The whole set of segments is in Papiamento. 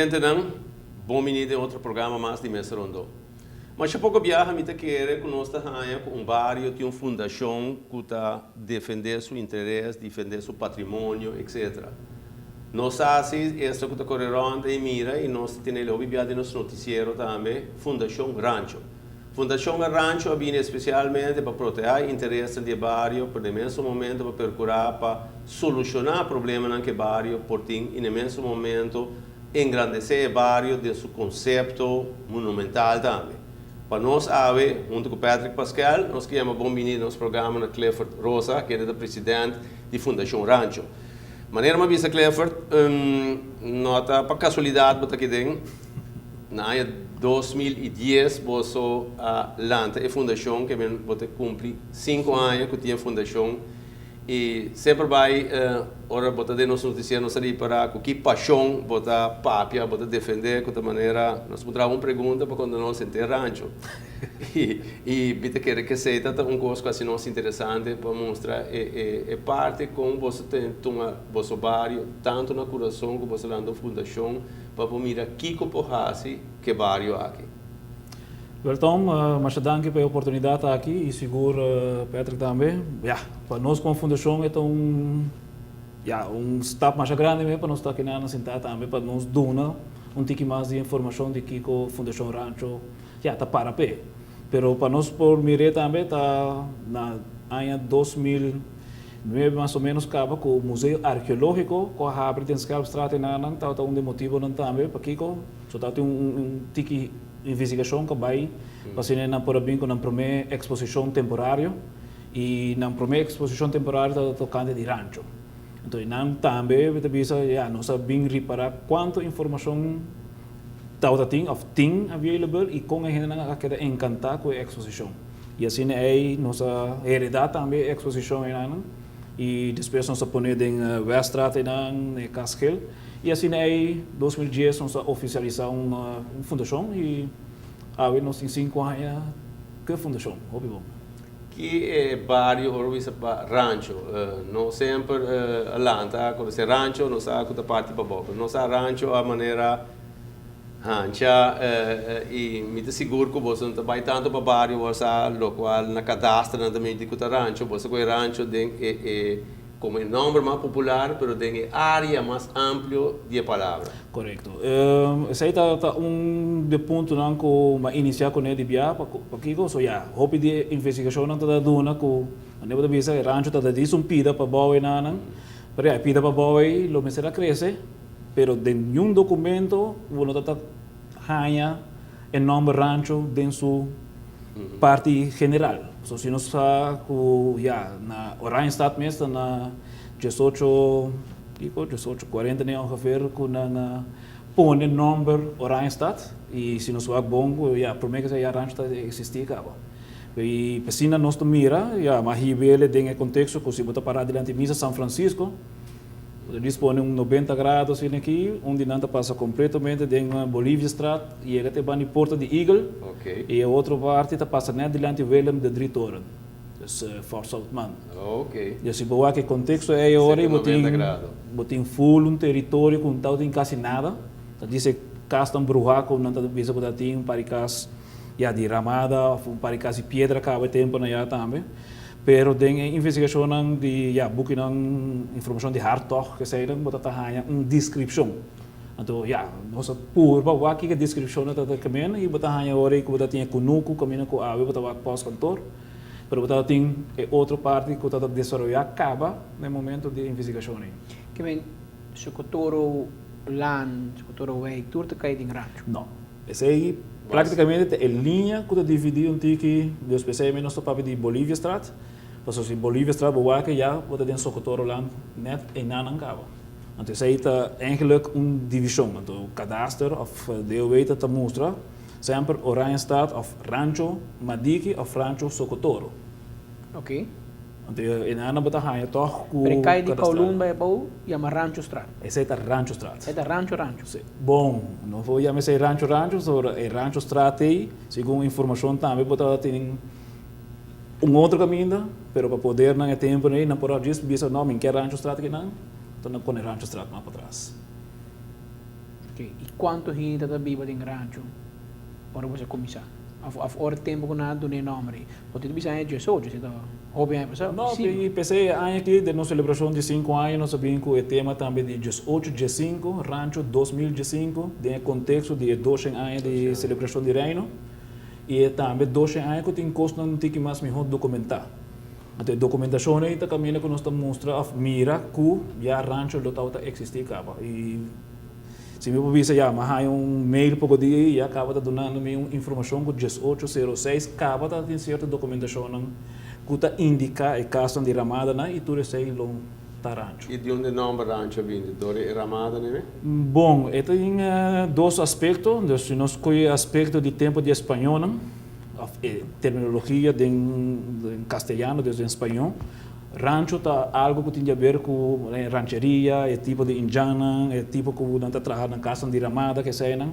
Televidentenan, bon bini den otro programa mas di Mesa Rondó. Masha poko biaha mi ta kere ku nos ta haña ku un bario tin un fundashon ku ta defendé su interes, difendé su patrimonio, etc. Nos sa si esta ku ta kore rònt ei mira i nos ta tene el hopi biaha den nos notisiero tambe, Fundashon Rancho. Fundashon Rancho a bini espesialmente pa protehá e interesnan di e bario, pero den mesun momento pa perkurá pa solushoná problemanan ku e bario por tin i na e mesun momento engrandesé e bario den su konsepto monumental tambe. Pa nos awe, huntu ku Patrick Paskel, nos ke yama bon bini den nos programa na Clifford Rosa, kende ta president di Fundashon Rancho. Manera mi a bisa Clifford, no ta pa kasualidat bo ta aki den. Na aña 2010 boso a lanta e fundashon, ke men bo ta kumpli 5 aña ku tin e fundashon i semper bai ora bo ta den nos notisiero nos ta ripará ku ki pashon bo ta papia, bo ta defendé ku ta manera nos por traha un pregunta pa konta nos henter Rancho. I mi ta kere ku esei ta un kos ku hasi nos interesante pa mustra e parti kon boso ta tuma boso bario tantu na kurason ku boso lanta un fundashon pa bo mira kiko por hasi ku e bario aki. Wel Tom, masha danki pa e oportunidat aki i sigur Patrick tambe. Ya, pa nos komo fundashon e ta un, ya, un stap masha grandi mes pa nos ta aki nan sintá tambe pa nos duna un tiki mas di informashon di kiko Fundashon Rancho, ya, ta para p'e. Pero pa nos por mir'é tambe ta na aña 2009 mas o menos kaba ku Museo Arkeológiko ku a habri den Schelpstraat enanan tabata un di e motibonan tambe pakiko so tabatin un tiki investigashon ku a bai pa asina nan por a bin ku nan promé eksposishon temporario i nan promé eksposishon temporario tabata tokante di rancho. Anto nan tambe ta bisa ya nos a bin ripará kuantu informashon tabata tin òf tin available i kon e hendenan a keda enkantá ku e eksposishon. I asina ei nos a heredá tambe e eksposishon einan i despues nos a pone den Weststraat einan, e Kas Geel. I asina ei 2010 nos a ofisialisá un fundashon i awe nos tin 5 aña ku e fundashon. Hopi bon. Ki e bario ora bisa pa Rancho? No semper a lanta konosé Rancho, nos sa ku ta parti pabou, pero nos sa Rancho a manera hancha i mi ta sigur ku boso no ta bai tantu pa bario bo sa lokual na kadastre nan ta miti ku ta Rancho, boso kohe Rancho den e komo e nòmber mas popular pero den e área mas amplio di e palabra. Korekto. Esei ta un di e puntonan ku mi a inisiá kuné di bia pakiko. So ya, hopi di e investigashonnan ta duna ku manera bo ta bisa e rancho ta disa un pida pa bou enanan. Pero ya, e pida pa bou ei lo mester a krese, pero den niun dokumento bo no ta haña e nòmber rancho den su parti general. So si nos sa ku ya na Oranjestad mes ta na 18, kiko, 1840 ne ongeveer ku nan a pone nòmber Oranjestad i si nos wak bon ku ya promé ku esei ya rancho ta eksistí kaba. I p'asina nos ta mira ya mas hib'el den e konteksto ku si bo ta pará dilanti misa San Francisco, Bo ta dispone un 90 grado asina aki, un di nan ta pasa completamente den Boliviastraat, yega te banda di Porta di Eagle, y e otro parti ta pasa net dilanti Willem de Drietoren, dus Fort Zoutman. Dus si bo wak e contexto ey ora bo tin full un teritorio cu no tabatin casi nada, ta dice casnan bruha cu nan ta bisa cu ta tin un par di cas ya di ramada of un par di cas di piedra caba e temponan ya tambe. Pero den e investigashonnan di ya bukinan informashon di Hartog eseinan bo ta ta haña un deskripshon. Anto ya nos a purba wak kiko e deskripshonnan ta ta kaminda i bo ta haña ora ku bo ta tin e kunuku kaminda ku awe bo ta wak pòstkantor pero bo ta tin e otro parti ku ta ta desaroyá kaba na e momento di e investigashon ei. Ke men Sokotoro Laan, Sokotoro Wijk tur ta kai den rancho? No. Esei praktikamente ta e liña ku ta dividí un tiki, dus p'esei mi nos ta papia di Boliviastraat, pasobra si Boliviastraat bo wak ya bo ta den Sokotoro Land nèt einan nan kaba. Anto esei ta eigenlik un divishon, anto kadaster òf DOW ta ta mustra semper Oranjestad òf Rancho Madiki òf Rancho Sokotoro. Oké. Anto einan bo ta haña tòg ku Pero e kai di Kowloon bai abou yama Rancho Straat. Esei ta Rancho Straat. E ta Rancho Rancho. Sí. Bon, no por yama esei Rancho Rancho, pasobra e Rancho Straat ei, segun informashon tambe bo tabata tin un otro kaminda, pero pa podernan e temponan ei nan por a djis bisa no, mi kier Rancho Straat akinan, anto nan pone Rancho Straat mas patras. Ok, i kuantu hende ta biba den rancho ora boso a kuminsá? Òf òf ora tempu ku nan a duna e nòmber ei? Bo tin ta bisa aña diesocho, si ta hopi aña pasá? No, i p'esei e aña aki den nos selebrashon di sinku aña nos a bin ku e tema tambe di diesocho diesinku, Rancho 2015, den e konteksto di e doshen aña di selebrashon di Reino i e tambe doshen aña ku tin kosnan un tiki mas mihó dokumentá. Anto e dokumentashon ei ta kaminda ku nos ta mustra òf mira ku ya rancho lo tabata eksistí kaba. I si mi por bisa ya, mi a haña un mail poko dia ei ya kaba ta dunando mi un informashon ku diesocho sero seis kaba ta tin sierto dokumentashonnan ku ta indiká e kasnan di ramadanan i tur esei lo ta rancho. I di unda e nòmber rancho a bini? Dor e ramadanan ei? Bon, e tin dos aspekto. Dus si nos kohe e aspekto di tempu di e spañónan, Of e terminologia den castellano, dus den spañó, rancho ta algo cu tin di haber cu rancheria, e tipo di indjannan, e tipo cu nan ta traha nan casnan di ramada, keseinan.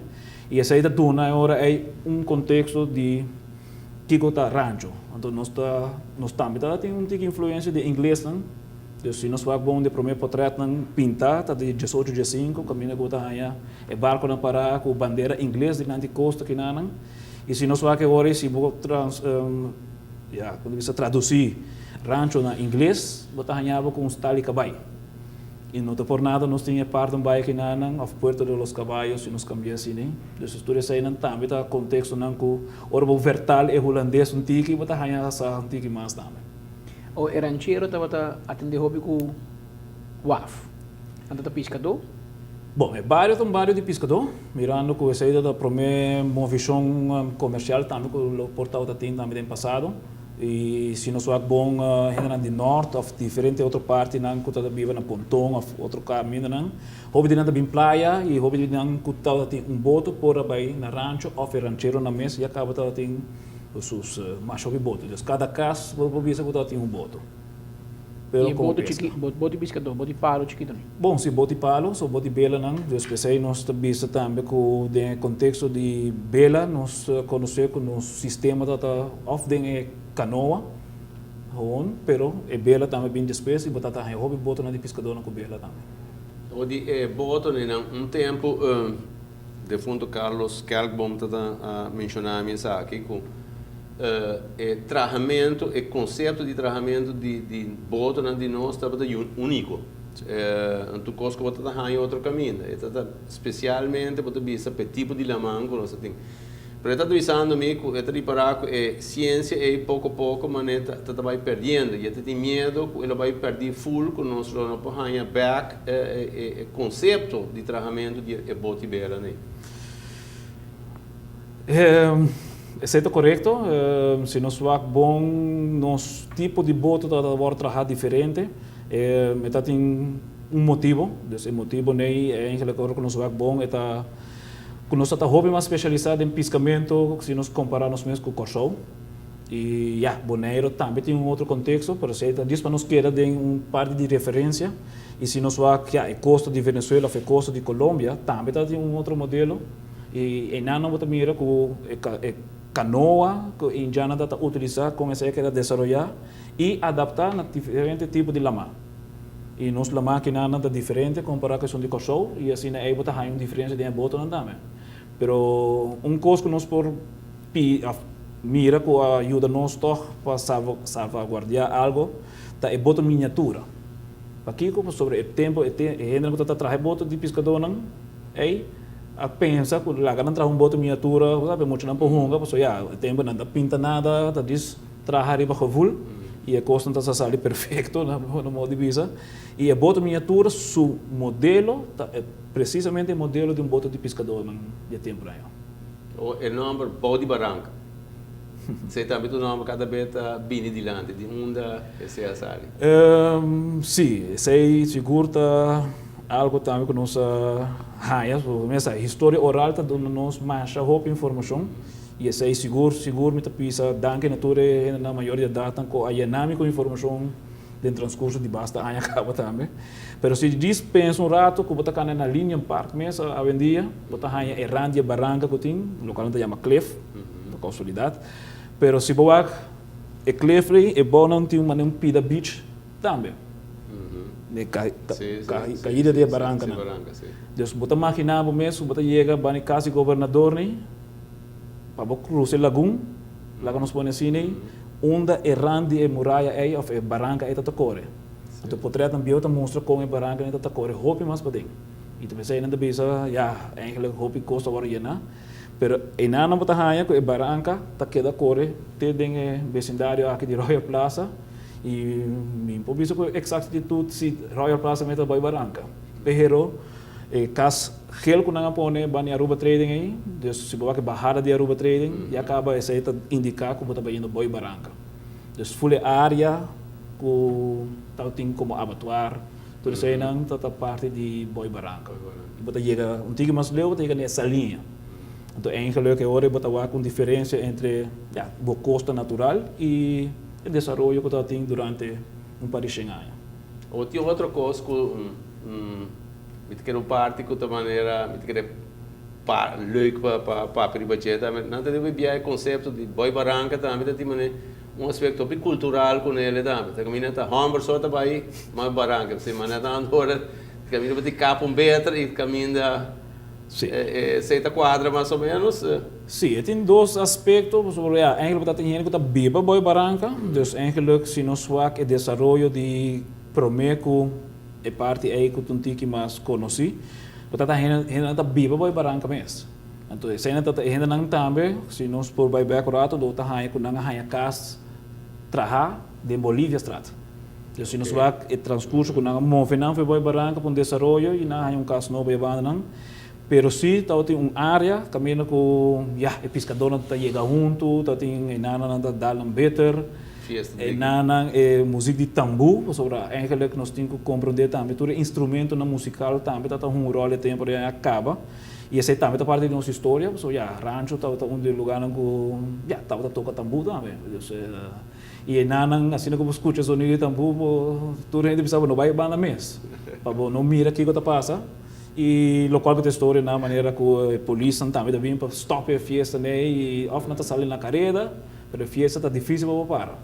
Y esey ta duna e ora ey un contexto di kico ta rancho. Anto nos ta, nos tambe ta tin un tiki influencia di e inglesnan. Dus si nos wak bon di e prome potretnan pinta ta di diesocho diesinco, caminda cu bo ta haña e barconan para cu bandera ingles dilanti costa kinanan. I si nos wak e ora ei si bo trans ya kon ta bisa tradusí rancho na ingles bo ta haña bo ku un stal di kabai. I no ta por nada nos tin e parti un bai akinanan òf Puerto de los Caballos si nos kambia asina. Dus tur eseinan tambe ta kontekstonan ku ora bo vertal e hulandes un tiki bo ta haña sa un tiki mas tambe. O e ranchero tabata atendé hopi ku waf. Nan ta ta piskadó? Bon, e bario ta un bario di piskadó, mirando ku esei ta ta promé movishon komersial tambe ku lo por tabata tin tambe den pasado. I si nos wak bon hendenan di nòrt òf diferente otro partinan ku ta biba na Ponton òf otro kamindanan, hopi di nan ta bin playa i hopi di nan ku tabata tin un boto por a bai na rancho òf e rancheronan mes ya kaba tabatin sus masha hopi boto. Dus kada kas bo por bisa ku tabatin un boto. Pero I boto chiki, boto di piskadó, boto di palo chikito ni? Bon, si boto di palo, so boto di belanan. Dus p'esei nos ta bisa tambe ku den e konteksto di bela nos konosé ku nos sistema ta ta òf den e kanoa gewoon, pero e bela tambe bin despues i bo ta ta haña hopi botonan di piskadónan ku bela tambe. Ora di e botonan un tempu Defunto Carlos Kelkboom ta ta menciona mi esaki cu e trahamento, e concepto di trahamento di di botonan di nos tabata unico. Anto cos cu bo ta ta haña otro caminda. E ta ta specialmente bo ta bisa p'e tipo di laman cu nos ta tin. Pero e ta ta bisando mi cu e ta ripara cu e ciencia ey poco poco mane ta ta bay perdiendo y e ta tin miedo cu e lo bay perdi full cu nos lo no por haña bek e concepto di trahamentu di e boti bela nei. Esei ta corecto. Si nos wak bon nos tipo di boto ta worde traha diferente. E ta tin un motibo. Dus e motibo nei eigenlijk ora cu nos wak bon e ta cu nos ta ta hopi mas specialisa den piscamento si nos compara nos mes cu Corsou. I ya, Boneiru tambe tin un otro contexto, pero esei ta djis pa nos keda den un parti di referencia. I si nos wak, ya, e costa di Venezuela of e costa di Colombia tambe ta tin un otro modelo. I einan nan bo ta mira cu e e canoa cu e indiannan ta ta utilisa con esei a keda desaroya i adapta na diferente tipo di lama. I nos lama akinan ta diferente compara cu esun di Corsou i asina ei bo ta haña un diferencia den e botonan tambe. Pero un kos ku nos por pi òf mira ku a yuda nos tòg pa salvaguardiá algu ta e boto miniatura. Pakiko? Pasobra e tempu e hendenan ku ta traha e boto di piskadónan ei a pensa ku laga nan traha un boto miniatura bo sabe muchanan por hunga pasobra ya e tempu nan ta pinta nada ta djis traha riba gevul i e kosnan ta sa sali perfekto na modo di bisa. I e boto miniatura su modelo ta e Precisamente e modelo di un boto di piscadornan di e temponan yo. O e nomber Bou di Baranca. Esey tambe ta un nomber cada bes ta bini dilanti. Di unda esey a sali? Si, esey sigur ta algo tambe cu nos a haya. Mesa, historia oral ta duna nos masha hopi informacion y esey sigur, sigur mi ta pisa danki na tur e hendenan mayor di edadnan cu a yena mi cu informacion den transcurso di basta aña caba tambe. Pero si djis pensa un rato cu bo ta cana na Linnean Park mes awendia, bo ta haña e rand di e baranca cu tin, locual nan ta yama cliff, pa casualidad. Pero si bo wak e cliff ei, e bounan tin un manera un pida beach tambe. E kaida di e barankanan. Dus bo ta maginá bo mes ku bo ta yega bani kas di gobernador ni pa bo krusa e lagun, laga nos pone asina ei, unda e rand di e muraya ei òf e baranka ei ta ta kore. Anto e potretnan bieu ta mustra kon e baranka ei ta ta kore hopi mas paden. I ta p'esei nan ta bisa, ya, eigenlijk hopi kos ta wòrdu yená. Pero einan bo ta haña ku e baranka ta keda kore te den e besindario aki di Royal Plaza i mi por bisa ku eksaktitut si Royal Plaza mester bai baranka. Pero e kas gel ku nan a pone bani Aruba Trading ei, dus si bo wak e bahada di Aruba Trading ya kaba esei ta indiká ku bo ta bayendo boi baranka. Dus ful e área ku tabatin komo abatuar. Tur eseinan ta ta parti di Boi Baranka. I bo ta yega un tiki mas leu, bo ta yega na e Saliña. Anto eigenlijk e ora bo ta wak un diferensia entre, ya, bo kosta natural i e desaroyo ku tabatin durante un par di shen aña. Awor tin otro kos ku mi ta kere un parti ku ta manera mi ta kere pa leuk pa pa papia riba dje tambe. Nan ta debe bia e konsepto di Boi Baranka tambe ta tin manera Un aspecto hopi cultural cu nele tambe. Ta caminda ta homber so ta bay mas baranca. P'esei manera ta andora ta caminda pa tin capa un beter y caminda esey ta cuadra mas o menos. Si, e tin dos aspecto, pasobra ya, eigenlijk bo ta tin hende cu ta biba boy baranca, dus eigenlijk si nos wak e desaroyo di prome cu e parti ey cu ta un tiki mas conoci, bo ta ta hendenan ta biba boy baranca mes. Anto esei ta e hendenan tambe, si nos por bai bek un rato, lo ta haña ku nan a haña kas trahá den Boliviastraat. Dus si nos wak e transkurso ku nan a move nan for bai Baranka pa un desaroyo i nan a haña un kas nobo e banda nan. Pero si tabatin un área kaminda ku ya e piskadónan ta yega huntu, tabatin e nananan ta dal nan beter, e nanan e muzik di tambú, pasobra eigenlijk nos tin ku komprondé tambe tur e instrumentonan musikal tambe tabata hunga un ròl e tempu a kaba. I esei tambe ta parti di nos historia, pasobra ya, rancho tabata un di e lugarnan ku ya, tabata toka tambú tambe. Dus, i e nannan, asina ku bo skucha sonido di tambú, bo, tur hende bisa bo no bai e banda mes, pa bo no mira kiko ta pasa. I lokual ku ta e storia na manera ku e polisnan tambe ta bin pa stòp e fiesta nei, i òf nan ta sali na kareda, pero e fiesta ta difísil pa bo para.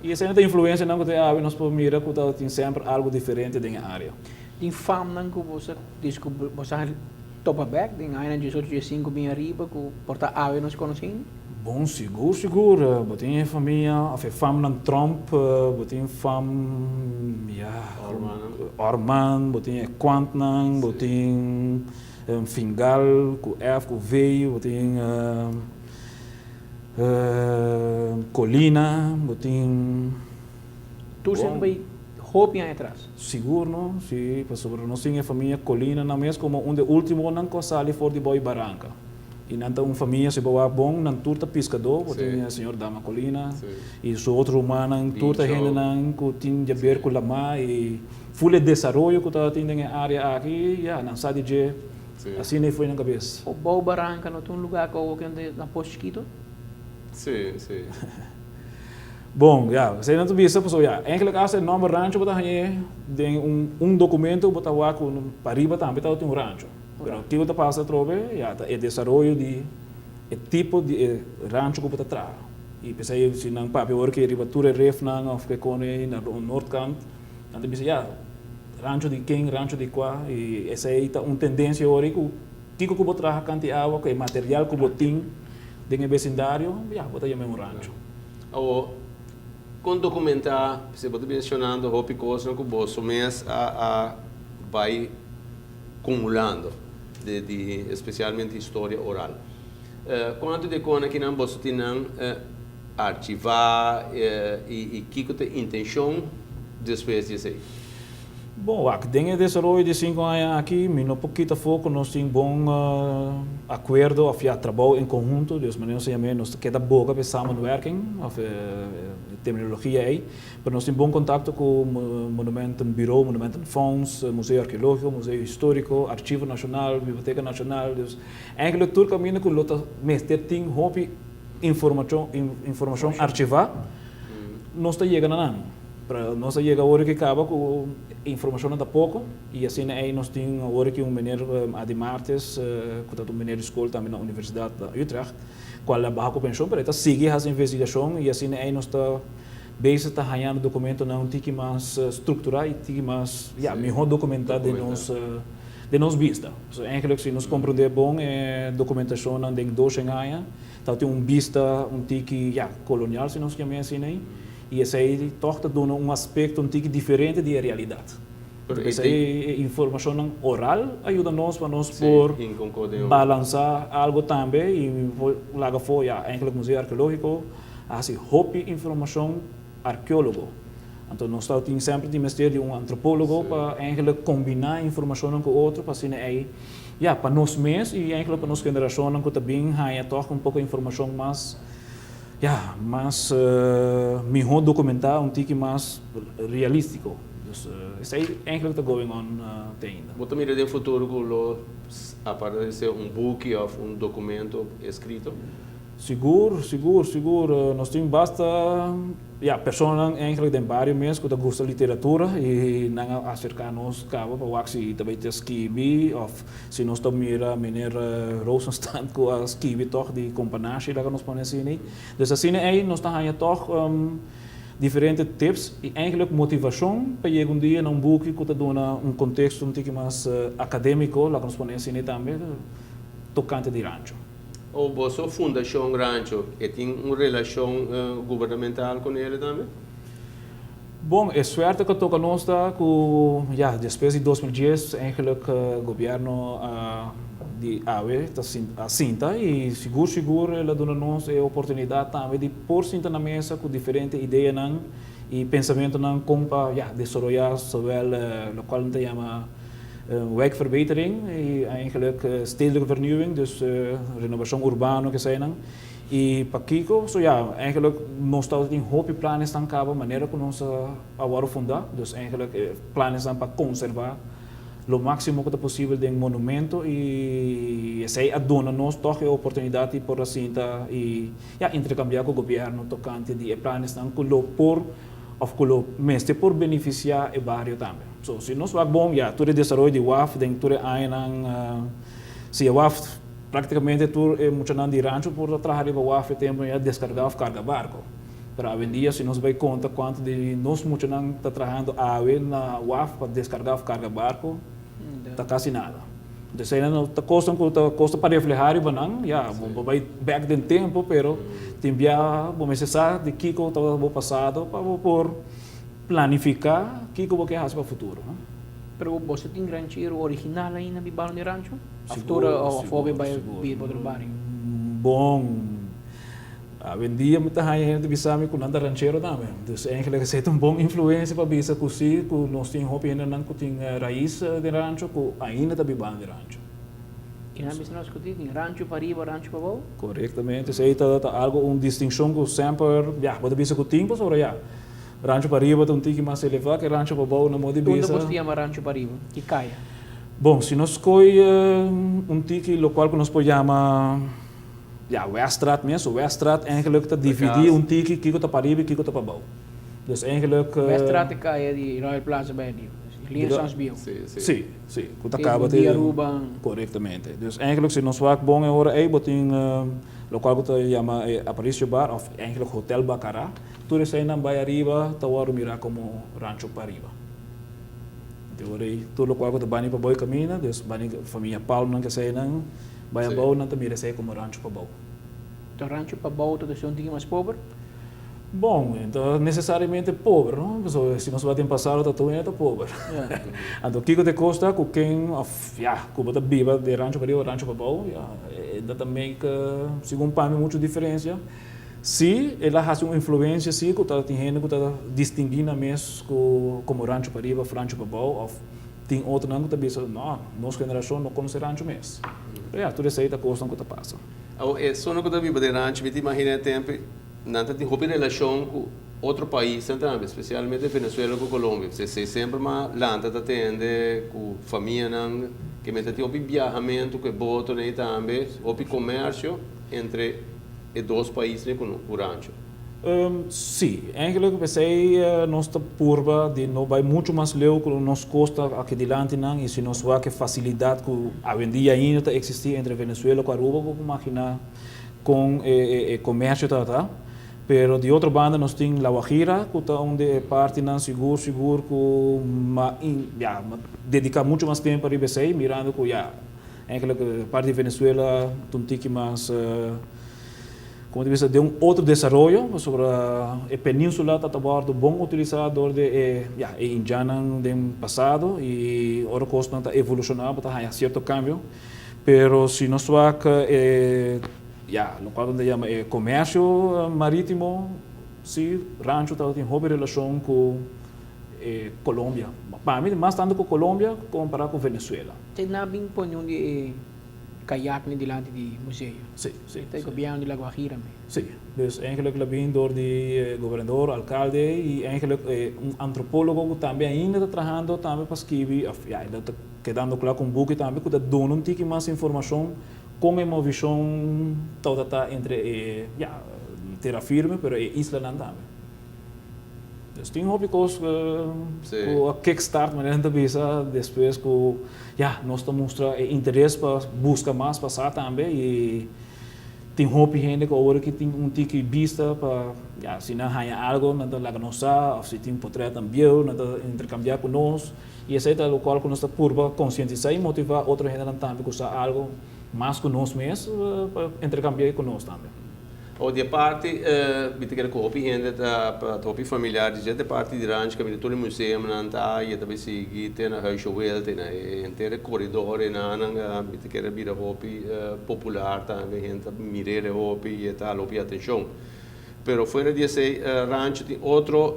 I esei nan ta influensianan ku te awe nos por mira ku ta tin semper algu diferente den e área. Tin famnan ku bo sa diskubri, bo sa topa bek den añanan diesocho, diesinku bin ariba ku por ta awe nos konosé ainda? Bon, sigur, sigur. Bo tin e famia òf e famnan Tromp, bo tin fam, ya, Orman, bo tin e Kwantnan, bo tin Fingal ku F ku V, bo tin Colina, bo tin. Tur sendo bai hopi aña atras. Sigur no, si, pasobra nos tin e famia Colina nan mes como un de ultimonan cu a sali for di Boy Baranca. Y nan ta un famia, si bo wak bon, nan tur ta piscador, bo tin e señor Dama Colina y su otro rumannan, tur ta hendenan cu tin jaber cu lama y ful e desaroyo cu ta tin den e area aki, ya, nan sa di dje, asina e foi nan cabes. O Boy Baranca no ta un lugar cu awo kende na Pos Chikito? Si, si. Bon, ya, esei nan ta bisa pasobra ya, eigenlijk asta e nòmber rancho bo ta hañ'é den un un dokumento bo ta wak ku pariba tambe tabatin un rancho. Pero kiko ta pasa atrobe, ya, ta e desaroyo di e tipo di e rancho ku bo ta traha. I p'esei si nan papia ora ke riba tur e refnan òf ke kone na noordkant, nan ta bisa ya, rancho di ken, rancho di kua, i esei ta un tendensia ora ku kiko ku bo traha kant'i awa ku e material ku bo tin den e besindario, ya, bo ta yam'é un rancho. Awor, kon dokumentá, p'esei bo ta menshonando hopi kosnan ku boso mes a a bai kumulando di di espesialmente historia oral. Kuantu di e kosnan akinan boso tin nan archivá i i kiko ta e intenshon despues di esei? Bon, wak, den e desaroyo di sinku aña aki mi no por kita afó ku nos tin bon akuerdo òf ya trabou en konhunto, dus manera nos ta yam'é nos ta keda boga pa e samenwerking òf e terminologia ei, pero nos tin bon kontakto ku Monumentenbureau, Monumentenfonds, Museo Arkeológiko, Museo Históriko, Archivo Nashonal, Biblioteka Nashonal, dus eigentlik tur kaminda ku lo ta mester tin hopi informashon informashon archivá nos ta yega na nan. Pero nos a yega ora ki kaba ku informashonnan ta poko i asina ei nos tin awor ki un meneer Adi Martes ku ta un meneer di skol tambe na Universidat Utrecht kual a baha ku penshon pero e ta sigui hasi investigashon i asina ei nos ta. Bezig ta hañando dokumentonan un tiki mas strukturá i tiki mas, ya, mihó dokumentá den nos, den nos bista. So eigenlijk si nos komprondé bon e dokumentashonnan den doshen aña, ta tin un bista un tiki, ya, kolonial si nos yam'é asina ei, i esei tòg ta duna un aspekto un tiki diferente di e realidat. P'esei e informashonnan oral a yuda nos pa nos por balansá algo tambe i por laga afó, ya, eigenlijk Museo Arkeológiko a hasi hopi informashon arkeólogo. Anto nos ta tin semper tin mester di un antropólogo pa eigenlijk kombiná informashonnan ku otro pa asina ei, ya, pa nos mes i eigenlijk pa nos generashonnan ku ta bin haña tòg un poko informashon mas, ya, mas mihó dokumentá, un tiki mas realístiko. Dus esei eigenlijk ta going on te ainda. Bo ta mira den futuro ku lo aparesé un buki òf un dokumento eskrito? Sigur, sigur, sigur. Nos tin basta, ya, personanan eigenlijk den bario mes ku ta gusta literatura i nan a aserká nos kaba pa wak si ta bai ta skibi òf si nos ta mira meneer Rosenstand ku a skibi tòg di Kompanashi laga nos pone asina ei. Dus asina ei nos ta haña tòg diferente tips i eigenlijk motivashon pa yega un dia na un buki ku ta duna un konteksto un tiki mas akadémiko laga nos pone asina ei tambe tokante di rancho. O boso Fundashon Rancho e tin un relashon gubernamental ku nele tambe? Bon, e suerte ku a toka nos ta ku ya despues di 2010 eigenlijk gobièrnu di awe ta a sinta i sigur sigur el a duna nos e oportunidat tambe di por sinta na mesa ku diferente ideanan i pensamentunan kon pa ya desaroyá zowel lokual nan ta yama Wijkverbetering y eigenlijk stedelijke vernieuwing, dus renovacion urbano keseinan. Y pakico? So ja, eigenlijk nos tabata tin hopi planesnan caba manera cu nos a worde funda, dus eigenlijk e planesnan pa conserva lo maximo cu ta posibel den monumento y esey a duna nos toch e oportunidad di por a sinta y ja intercambia cu gobierno tocante di e planesnan cu lo por of cu lo mester por beneficia e bario tambe. So, si nos wak bon, ya, tur e desaroyo di waf den tur e añanan, si e waf practicamente tur e muchanan di rancho por ta traha riba waf e tempo ya descarga of carga barco. Pero awendia si nos bay conta cuanto di nos muchanan ta trahando awe na waf pa descarga of carga barco, ta casi nada. Entonces eseinan no ta cosnan cu ta costa pa refleha riba nan, ya, bo por bay bek den tempo, pero tin bia bo mester sa di kico tabata bo pasado pa bo por Planifiká kiko bo ke hasi pa futuro. Pero boso tin ranchero original ainda bibando den rancho? Of tur of hopi bai biba otro bario? Bon, awendia mi ta haña hende ta bisa mi ku nan ta ranchero tambe. Dus eigenlijk esei ta un bon influensia pa bisa ku si ku nos tin hopi hendenan ku tin rais den rancho ku ainda ta bibando den rancho. I nan bisa nos ku tin rancho pariba, rancho pabou? Korektamente, esei ta algu un distinshon ku semper, ya, bo ta bisa ku tin pasobra ya. Rancho Pariba ta un tiki mas elevá ke Rancho Pabou na modo di bisa. Unda bos ta yama Rancho Pariba? Ki kaya? Bon, si nos koy un tiki lokual ku nos por yama, ya, Weststraat mes. Weststraat eigenlijk ta dividí un tiki kiko ta pariba i kiko ta pabou. Dus eigenlijk. Weststraat e kaya di Royal Plaza bai ariba. Línea Sans Bieu. Sí, sí. Ku ta kaba te. Di Aruba. Korektamente. Dus eigenlijk si nos wak bon e ora ei bo tin lokual ku ta yama e Aparicio Bar òf eigenlijk Hotel Bacará. Tur eseinan bai ariba ta wòrdu mirá komo rancho pariba. Te ora ei tur lokual ku ta bani pa bou e kaminda, dus bani famia Palmnan ku eseinan bai abou, nan ta mira esei komo rancho pabou. Ta rancho pabou ta dosé un tiki mas pober? Bon, e ta nesesariamente pober, no? Pasobra si nos bai den pasado ta tur hende ta pober. Anto kiko ta e kos ta ku ken òf ya ku bo ta biba den rancho pariba o rancho pabou, ya e no ta make segun pa mi muchu diferensia. Sí, el a hasi un influensia sí ku ta tin hende ku ta distinguí nan mes ku komo rancho pariba òf rancho pabou òf tin otronan ku ta bisa no, nos generashon no konosé rancho mes. Pero ya, tur esei ta kosnan ku ta pasa. Awor, esunnan ku ta biba den rancho, mi ta imaginá e tempu nan ta tin hopi relashon ku otro paisnan tambe, spesialmente Venezuela ku Colombia. Esei semper mas lanta ta tende ku famianan ke mester tin hopi biahamentu ku e botonan ei tambe, hopi komersio entre. e dos paisnan ku rancho? Sí, eigenlijk p'esei nos ta purba di no bai muchu mas leu ku nos kosta aki dilantinan i si nos wak e fasilidat ku awendia ainda ta eksistí entre Venezuela ku Aruba bo por maginá kon e komersio ta ta. Pero di otro banda nos tin La Guajira ku ta un di e partinan sigur sigur ku m'a ya m'a dediká muchu mas tempu ariba esei mirando ku ya eigenlijk e parti di Venezuela ta un tiki mas komo ta bisa den un otro desaroyo pasobra e peninsula ta ta wòrdu bon utilisá dor di e ya e indjannan den pasado i ora kosnan ta evolushoná bo ta haña sierto kambio pero si nos wak e Ya, lokual nan ta yama e komersio marítimo, sí, Rancho tabatin hopi relashon ku e Colombia. Pa mi mas tantu ku Colombia kompará ku Venezuela. Te nan bin pone un di e kayaknan dilanti di museo. Sí, sí. Ta e gobièrnu di La Guajira mi. Sí, dus eigenlijk la bin dor di e gobernador, alkalde i eigenlijk e un antropólogo ku tambe ainda ta trahando tambe pa skibi òf ya, e ta kedando kla ku un buki tambe ku ta duna un tiki mas informashon Kon e movishon tabata ta entre e, ya, tera firme, pero e islanan tambe. Dus tin hopi kos ku a kickstart, manera nan ta bisa, despues ku, ya, nos ta mustra e interes pa buska mas pa sa tambe i tin hopi hende ku awor aki tin un tiki bista pa, ya, si nan haña algo nan ta laga nos sa òf si tin potrètnan bieu nan ta interkambiá ku nos. I esei ta lokual ku nos ta purba konsientisá i motivá otro hendenan tambe ku sa algu mas ku nos mes pa interkambiá ku nos tambe. O di e parti, mi ta kere ku hopi hende ta hopi familiar di dje, e parti di Rancho kaminda tur e museumnan ta i e ta bai sigui te na Huisje Wild te na e henter e koridor enanan mi ta kere bira hopi popular tambe, hende ta mir'é hopi i e ta hala hopi atenshon. Pero fuera di esei Rancho tin otro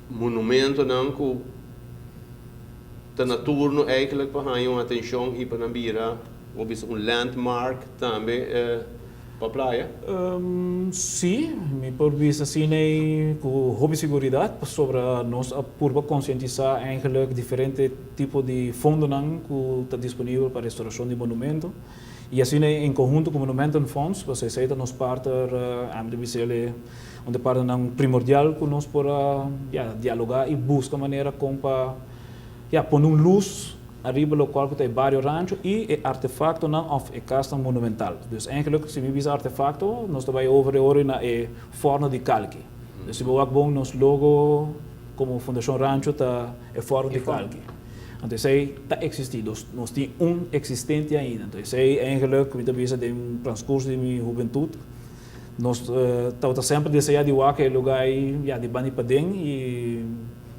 monumentonan ku ta na turno eigenlijk pa haña un atenshon i pa nan bira bo bisa un landmark tambe pa playa? Sí, mi por bisa asina ei ku hopi siguridat pasobra nos a purba konsientisá eigenlijk diferente tipo di fondonan ku ta disponibel pa restorashon di monumento. I asina en konhunto ku Monumentenfonds, pasobra esei ta nos partner, ami ta bisa el e un di e partnernan primordial ku nos por a ya dialogá i buska manera kon pa ya pone un lus ariba lokual ku ta e bario Rancho i e artefaktonan òf e kasnan monumental. Dus eigenlijk si mi bisa artefakto nos ta bai over e ora na e fòrno di kalki. Dus si bo wak bon nos logo komo Fundashon Rancho ta e fòrno di kalki. Anto esei ta eksistí, dus nos tin un eksistente ainda. Anto esei eigenlik mi ta bisa den transkurso di mi hubentut nos tabata semper deseá di wak e lugá ei ya di banda i paden i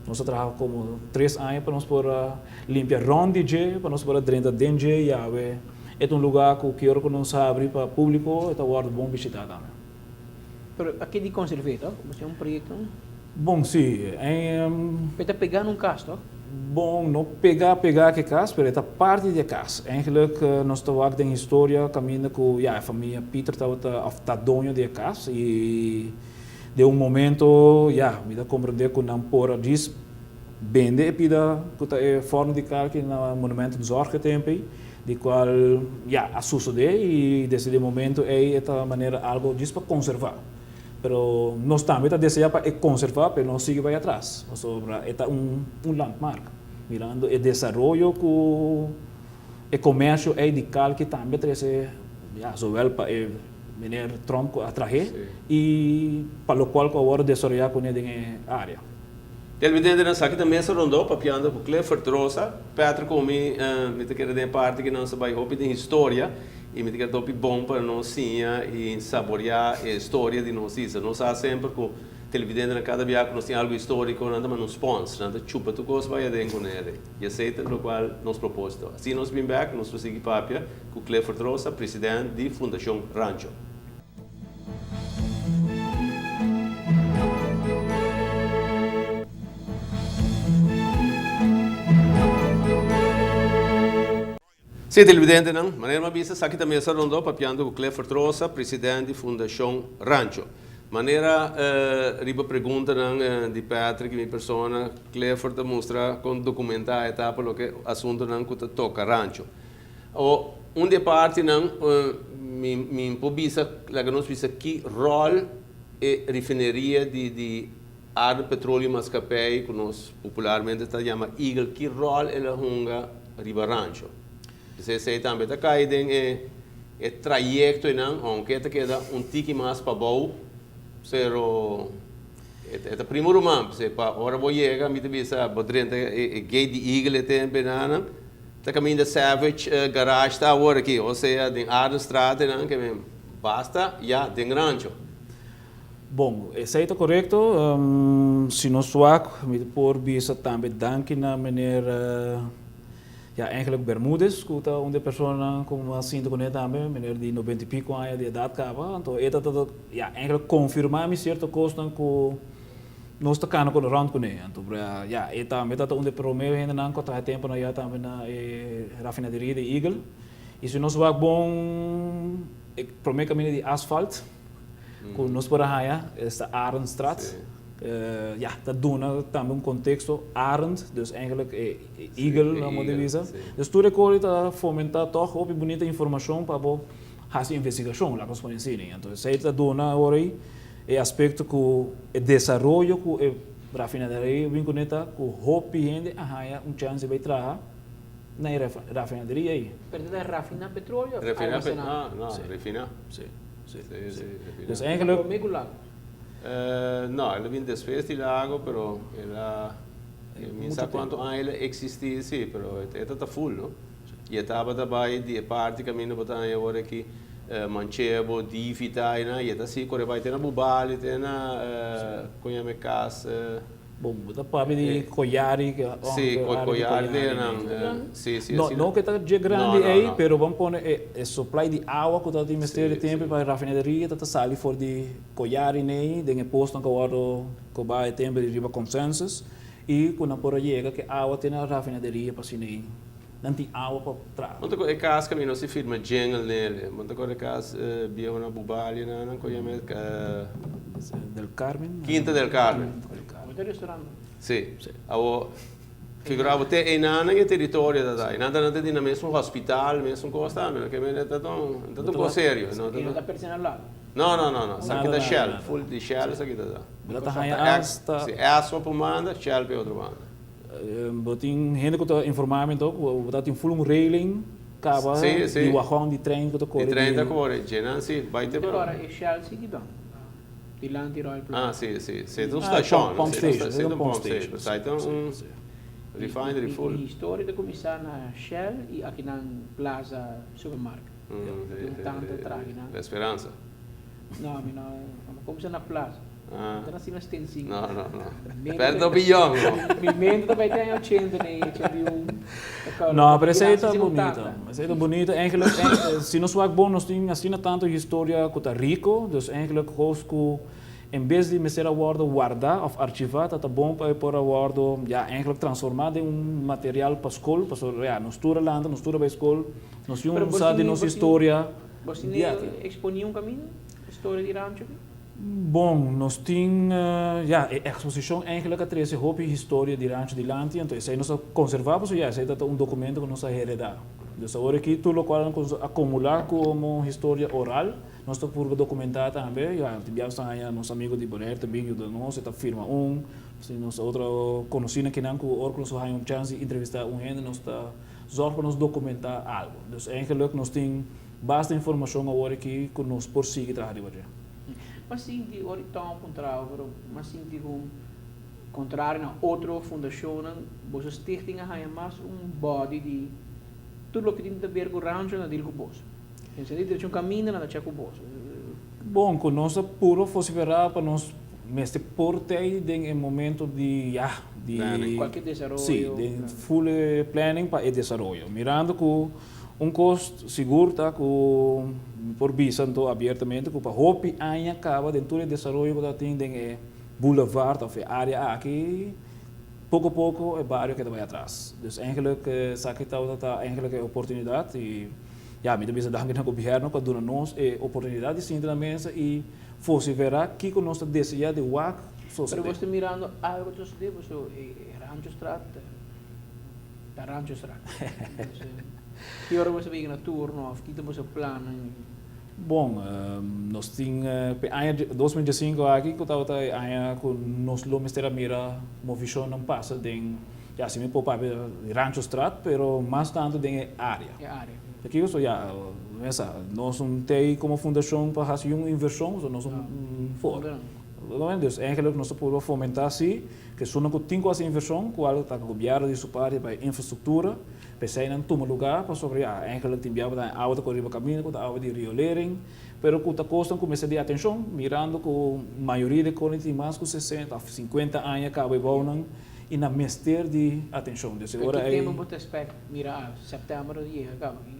nos a traha komo tres aña pa nos por a limpia rònt di dje, pa nos por a drenta den dje i awe e ta un lugá ku ki ora ku nos habri pa públiko e ta wòrdu bon bishitá tambe. Pero a ke di konserv'é tòg? Bo tin un proyekto? Bon, sí. E ta pegá na un kas, tòg? Bon, no pegá pegá ku e kas, pero e ta parti di e kas. Eigenlijk nos ta wak den historia kaminda ku ya e famia Pieter tabata òf ta doño di e kas i den un momento ya mi ta komprendé ku nan por a djis bende e pida ku ta e fòrno di kalki na Monumenten Zorg e tempu ei, di kual ya a sosodé i desde di e momento ei e ta manera algu djis pa konservá. Pero nos tambe ta desea pa e konservá pero no sigui bai atras, pasobra e ta un un landmark. Mirando e desaroyo ku e komersio ei di kalki tambe a trese, ya, zowel pa e meneer Tromp ku a trahe i pa lokual ku a wòrdu desaroyá kuné den e área. Televidentenan esaki ta mesa rondó papiando ku Clifford Rosa. Patrick ku mi, mi ta kere den e parti ku nos ta bai hopi den historia. I mi ta kere hopi bon pa nos siña i saboreá e historia di nos isla. Nos sa semper ku televidentenan kada bia ku nos tin algu históriko nan ta manda un spons, nan ta chupa tur kos bai aden ku nele. I esei ta lokual nos propósito. Asina nos bin bèk, nos lo sigui papia ku Clifford Rosa, president di Fundashon Rancho. Sí, televidentenan, manera mi a bisa, esaki ta mesa rondó papiando ku Clifford Rosa, president di Fundashon Rancho. Manera riba preguntanan di Patrick i mi persona, Clifford ta mustra kon dokumentá e ta pa loke asuntunan ku ta toka Rancho. O un di e partinan mi mi por bisa, laga nos bisa ki ròl e refineria di di Arde Petroleum Maatschappij, ku nos popularmente ta yama Eagle, ki ròl el a hunga riba rancho? P'esei esei tambe ta kai den e e trayekto einan, ounke e ta keda un tiki mas pabou. Pero e ta primo ruman, p'esei pa ora bo yega mi ta bisa bo drenta e gate di Eagle e tempe nan ta kaminda Savage Garage ta awor aki, osea den Arendstraat e nan ke men basta ya den Rancho. Bon, esei ta korekto. Si nos wak mi por bisa tambe danki na meneer Ya, eigenlijk Bermudez, ku ta un di e personanan ku mi a sinta kuné tambe, meneer di nobenta i piko aña di edat kaba, anto e ta ta, ya, eigenlijk konfirmá mi sierto kosnan ku nos ta kana kore rònt kuné. Anto, ya, e tambe ta ta un di e promé hendenan ku a traha tempu na ya tambe na e rafinaderia di Eagle. I si nos wak bon, e promé kaminda di asfalt ku nos por a haña esta Arendstraat, ya, ta duna tambe un konteksto Arend, dus eigenlijk e eagle na modo di bisa. Dus tur e kos ta fomentá tòg hopi bunita informashon pa bo hasi investigashon, laga nos pone asina. Anto esei ta duna awor ei e aspekto ku e desaroyo ku e rafinaderia bin kuné ta ku hopi hende a haña un chèns di bai traha na e rafinaderia ei. Pero ta rafiná petroleo òf Refiná pet, almasená? no, no, refiná. Sí, sí, Sí, sí, refiná. Dus eigenlijk. Promé ku lago? No, el a bin despues di lago, pero el a, mi sa kuantu aña el a eksistí, sí, pero e ta ta full, no? I e tabata bai di e parti kaminda bo ta haña awor aki Manchebo, Divi ta einan, i e ta sigui kore bai te na Bubali, te na, kon yama e kas? Bon, bo ta papia di Koyari, ke Sí, Koyari den nan, sí, sí. No, no ke ta dje grandi ei, pero ban pone e supply di awa ku ta tin mester di tempu pa e rafinaderia ta ta sali for di Koyari nei den e posnan ku a wòrdu kobá e tempu di riba consensus i ku nan por a yega ke awa te na rafinaderia pa asina ei nan tin awa pa traha. Bo ta kore e kas kaminda nos a firma jingle nele, bo ta kore e kas biehu na Bubali na nan koe yama Del Carmen? Quinta del Carmen. Bo ta restaurant? Si. Awo figura bo te einan nan e teritorio ta ta. Einan ta nan ta dina mes un hospital, mes un kos tambe. Loke mende ta ta un ta un kos serio. No ta ta pertene na lago? No, no, no, no. Esaki ta Shell. Full di Shell esaki ta ta. Bo ta haña hasta. Si Esso pa un banda, Shell pa e otro banda. Bo tin hende ku ta informá mi anto ku bo ta tin full un railing kaba di wagon di trein ku ta kore di. Di trein ta kore, djenan si bai te pa. Ora e Shell sigui don dilanti Royal Plaza. Ah si si, si ta un stashon, Pump station, si ta un pump station, sa ta un refinery full. Mi historia ta kuminsá na Shell i akinan Plaza Supermarket. Un tanta traha nan. La Esperanza. No, mi no, mi kuminsá na Plaza. Ah. Ta nací na 75. No, no, no. Perto biyong, no. Mi mente ta bai te aña 80 ni 81. No, pero esei ta bunita. Esei ta bunita. Eigenlijk, si nos wak bon, nos tin asina tanto historia ku ta rico. Dus eigenlijk kos ku en bes di mester a wordo warda of archiva, ta ta bon pa e por a wordo, ja, eigenlijk transforma den un material pa skol. Pasobra, ja, nos tur a lanta, nos tur a bai skol. Nos tin un sa di nos historia. Bo tin exponi un caminda? Historia di rancho aki? Bon, nos tin, ya, e exposicion eigenlijk a trece hopi historia di Rancho dilanti, anto esey nos a conserva pasobra ya esey ta ta un documento cu nos a hereda. Dus awor aki tur locual nos a acumula como historia oral, nos ta purba documenta tambe. Ya, tin bia nos ta haña nos amigo di Bonaire ta bin yuda nos, e ta firma un, si nos otro conocina kinan cu ora cu nos haña un chance di entrevista un hende nos ta zorg pa nos documenta algo. Dus eigenlijk nos tin basta informacion awor aki cu nos por sigui traha riba dje. M'a sinti ora i tòm puntrao, pero m'a sinti ku kontrario na otro fundashonnan, boso stichting a haña mas un body di tur loke tin ta ber ku rancho na deal ku boso. Den sentido di un kaminda nan ta chek ku boso. Bon, ku nos ta puro vosiferá pa nos mester por tei den e momento di ya, di. Planning. Kualke desaroyo. Sí, den full e planning pa e desaroyo. Mirando ku Un kos sigur ta ku mi por bisa anto abiertamente ku pa hopi aña kaba den tur e desaroyo ku ta tin den e boulevard of e área aki, poko poko e bario keda bai atras. Dus eigenlijk esaki tabata ta eigenlijk e oportunidat i ya mi ta bisa danki na gobièrnu ku a duna nos e oportunidat di sinta na mesa i vosiferá kiko nos ta deseá di wak sosodé. Pero bos ta mirando algo ta sosodé boso e Ranchostraat Ta rancho sra. Ki ora boso bega na turno of ki ta boso plannan? Bon, nos tin p'e aña 2015 aki ku tabata e aña ku nos lo mester a mira movishonnan pasa den. Ya, si mi por papia di Ranchostraat, pero mas tanto den e area. E area. Aki so ya, mesa, nos no tin como fundacion pa haci un inversion, so nos un for. Dus eigenlijk nos por fomenta si, cu esunnan cu tin cu haci inversion, cual ta gobierno di su parti pa infrastructura, p'esey nan tuma lugar, pasobra ya, eigenlijk tin biaha ta awa ta core riba caminda, cu ta awa di riolering, pero cu ta cosnan cu mester di atencion, mirando cu mayoria di cos tin mas cu 60 of 50 aña caba e bouwnan, y nan mester di atencion. Dus Pero ora ki ey tempo bo ta expect mira september yega caba aki?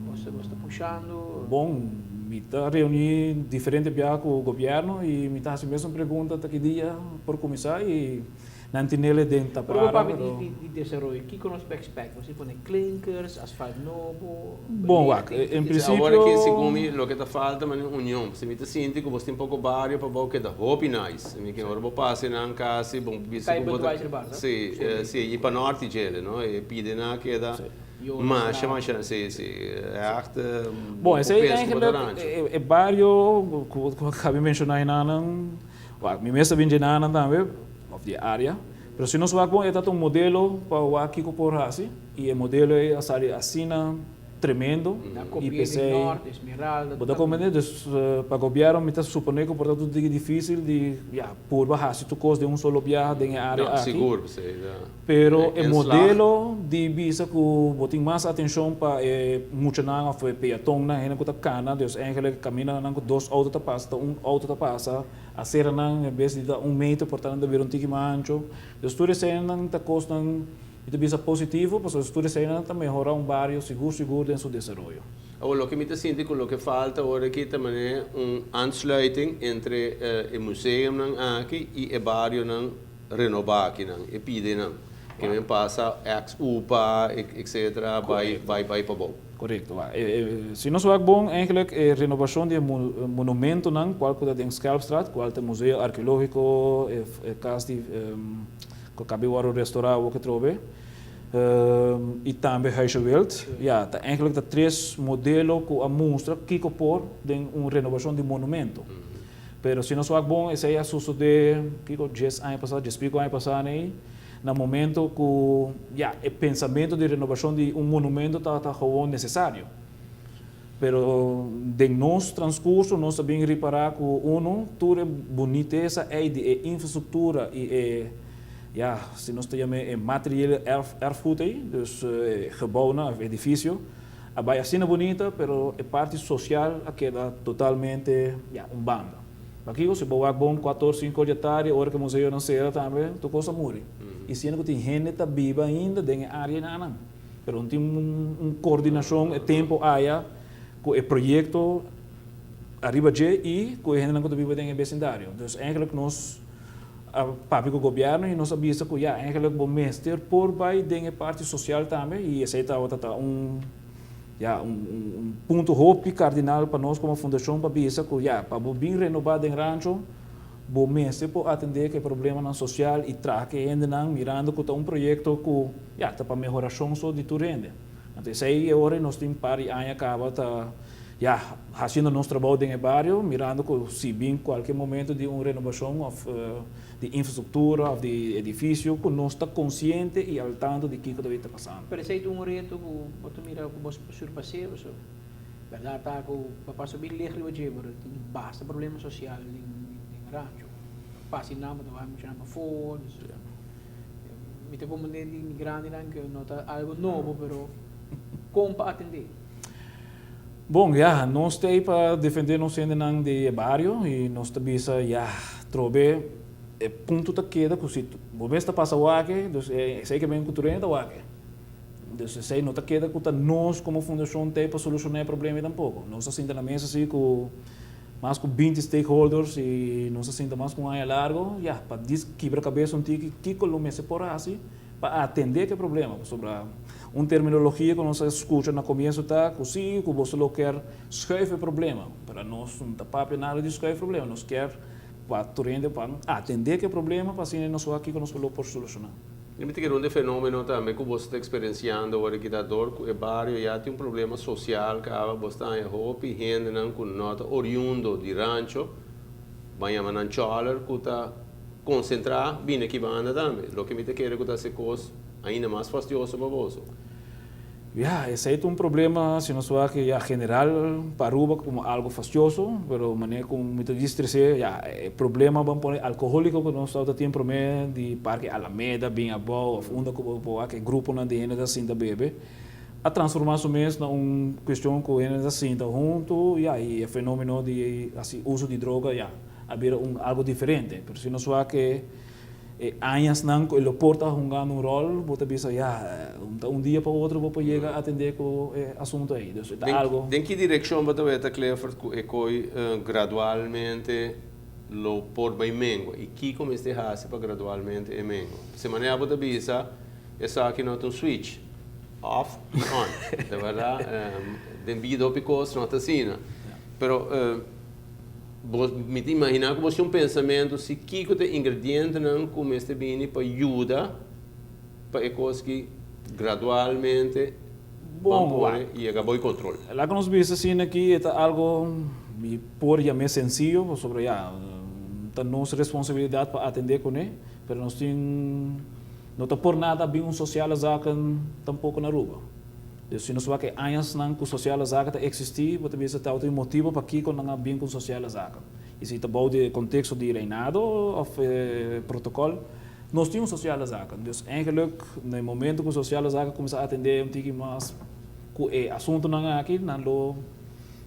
Bo ta pushando? Bon, mi ta reuni diferente biaha cu gobierno y mi ta haci mesun pregunta ta ki dia por cuminsa y nan tinele den Pero tapara, papia pero di desaroyo, kico nos por expect? Bo pone klinkers, asfalt nobo, Bon, wak, belichting? en Awor principio cu segun mi, loke ta falta ta un union. Si mi ta sinti cu bo tin poco bario pa bo keda hopi nice. Mi cu ora bo pasa nan casi, bon, bisa Kai cu bo Budweiser Bar, no? Si, si, y pa norte djele, no? E pide na keda masha, masha, si, echt Bon, esey pensa cu bo ta eigenlijk rancho. E bario cu a caba di menciona nan, wak, mi mes ta bin dje tambe, of di area, pero si nos wak bon, e ta un modelo pa wak kico por haci, y e modelo ey a sali asina tremendo. Na Y copia di p'esey Norte, Esmeralda. Bo ta comprende? Dus pa gobierno mi ta supone cu por ta dificil di, ja, purba haci tur cos di un solo biaha den e area No, aki. Sigur, si. Ja. Pero e En modelo di bisa cu bo tin mas atencion pa e muchanan of e peatonnan, hende cu ta cana, dus eigenlijk caminda nan cu dos auto ta pasa, ta un auto ta pasa, acera nan en bes di ta 1 meter, por ta nan ta bira un tiki mas ancho. Dus tur eseynan ta cosnan mi ta bisa positivo, pasobra tur eseynan ta mehora un bario sigur sigur den su desaroyo. Awor, loke mi ta sinti cu loke falta awor aki tambe ta un aansluiting entre e museumnan aki y e barionan renoba aki nan, e pidenan. Cu men pasa ex UPA, etc. Bay bay bay pa bou. Correcto. Wa. Si nos wak bon, eigenlijk e renovacion di monumentonan, cual cu ta den Schelpstraat, cual ta Museo Arqueologico, e cas di cu a caba di wordo restaura ook atrobe, y tambe Huisje Wild. Ja, ta eigenlijk ta tres modelo cu a mustra kico por den un renovacion di monumento. Pero si nos wak bon, esey a sucede, kico, 10 aña pasa, 10 pico aña pasa, nee, na momento cu, ja, e pensamento di renovacion di un monumento ta gewoon necesario. Pero den nos transcurso, nos tambe a ripara cu uno, tur bunitesa ey di e infrastructura y e, ja, si nos ta yama e materiële erfgoed, dus gebouw, of edificio, a bay asina bunita, pero e parti social a keda totalmente, ja, un banda. Aki, si bo bon 4, 5 di atardi, ora cu museo nan sera tambe, tur cos a muri. Y siendo cu tin hende ta biba ainda den e area nan. Pero no tin un coordinacion e tempo aya cu e proyecto ariba dje y cu e hende cu ta biba den e vecindario. Dus eigenlijk nos a papia cu gobierno y nos a bisa cu ja, eigenlijk bo mester por bay den e parti social tambe y esey ta un, ja, un punto hopi cardinal pa nos como fundacion pa bisa cu ja, pa bo bin renoba den Rancho, bo mester por atende cu e problemanan social y traha cu hendenan mirando cu ta un proyecto cu, ja, ta pa mehoracion so di tur hende. Anto, esey awor nos tin par di aña caba ta, ja, haciendo nos trabou den e bario, mirando cu si bin cualkier momento di un renovacion of di infrastructura of di edificio, cu nos ta consciente y al tanto di kico ta pasando. Pero esey ta un reto cu bo ta mira cu bo surpasa, so. Berdad ta cu pa pasa bin licht riba dje, pero tin basta problema social den Rancho. Pasa nan, bo ta bay mucho nan pafó, dus mi ta comprende di grandenan cu no ta algo nobo, pero con pa atende? Bon, ja, nos ta pa defende nos hendenan di bario y nos ta bisa, ja, trobe e punto ta keda cu si bo mes ta pasa wak e, dus esey cu ben cu tur hende ta wak e. Dus esey no ta keda cu ta nos como fundacion ta pa soluciona e problema tampoco. Nos a sinta na mesa asina cu mas cu 20 stakeholders y nos a sinta mas cu un aña largo, ja, pa kibra cabes un tiki, kico lo mester por haci pa atende e problema. Sobre un terminologia cu nos a scucha na comienso ta, cu si, cu bo lo kier schuif e problema. Pero nos no ta papia nada di schuif problema, nos kier pa tur hende pa atende e problema, pa asina nos aki cu nos lo por soluciona. Y mi ta kere un fenomeno tambe cu bo ta experienciando awor cu ta door cu e bario ya tin un problema social cu bo ta hopi hendenan cu no ta oriundo di Rancho, ban yama nan choller cu ta. konsentrá bini aki banda tambe, loke mi ta kere ku ta hasi kos ainda mas fastioso pa boso. Ya, esei ta un problema si nos wak ya general pa Aruba komo algo fastioso, pero manera ku mi ta distresé, ya, e problema ban pone alkohóliko ku nos tabata tin promé di Parke Alameda bin abou òf unda ku bo por wak e gruponan di hende ta sinta bebe, a transformá su mes na un kuestion ku hende ta sinta huntu, ya, i e fenómeno di hasi uso di droga, ya, a bira un algo diferente. Pero si nos wak e E añasnan ku e lo por ta hungando un ròl, bo ta bisa, ya, ta un dia pa otro bo por yega a atendé ku e asuntu ei. Dus e ta algo. Den ki direkshon bo ta weta, Clifford, ku e koi gradualmente lo por bai mengua? I kiko mester hasi pa gradualmente e mengua? Pasobra manera bo ta bisa, esaki no ta un switch, off i on. Ta bèrdat? Den bida hopi kos no ta asina. Pero. Bo, mi ta imaginá ku bo tin un pensamentu si kiko ta e ingredientenan ku mester bini pa yuda pa e kos ki gradualmente ban pone i yega bo kontrol. Laga nos bisa asina ki e ta algo mi por yam'é sensiyo pasobra ya ta nos responsabilidat pa atendé kuné, pero nos tin no ta por nada bin un sociale zaken tampoko na Aruba. Dus si nos wak e añasnan ku Sociale Zaken ta eksistí, bo ta bisa tabata un motibu pakiko nan a bin ku Sociale Zaken. I si ta bou di e konteksto di reinado òf e protokòl, nos tin un Sociale Zaken. Dus eigenlik na e momento ku Sociale Zaken kuminsá atendé un tiki mas ku e asuntunan aki, nan lo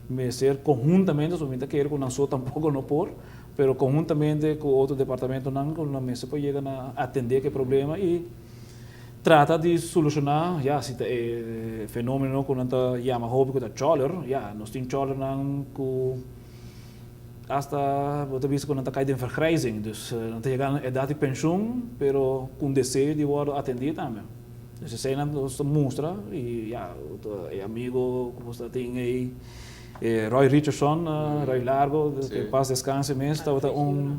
mester konhuntamente, so mi ta kere ku nan so tampoko no por, pero konhuntamente ku otro departamentonan ku nan mester por yega na atendé ku e problema i Trata di solushoná, ya, si ta e fenomeno ku nan ta yama hopi ku ta chòler, ya, nos tin chòlernan ku asta bo ta bisa ku nan ta kai den vergrijzing, dus nan ta yega na edat di penshun, pero ku un deseo di wòrdu atendí tambe. Dus eseinan nos ta mustra i ya, e amigo ku bo ta tin ei, Roy Richardson, Roy Largo, ke pas deskanse mes, tabata un.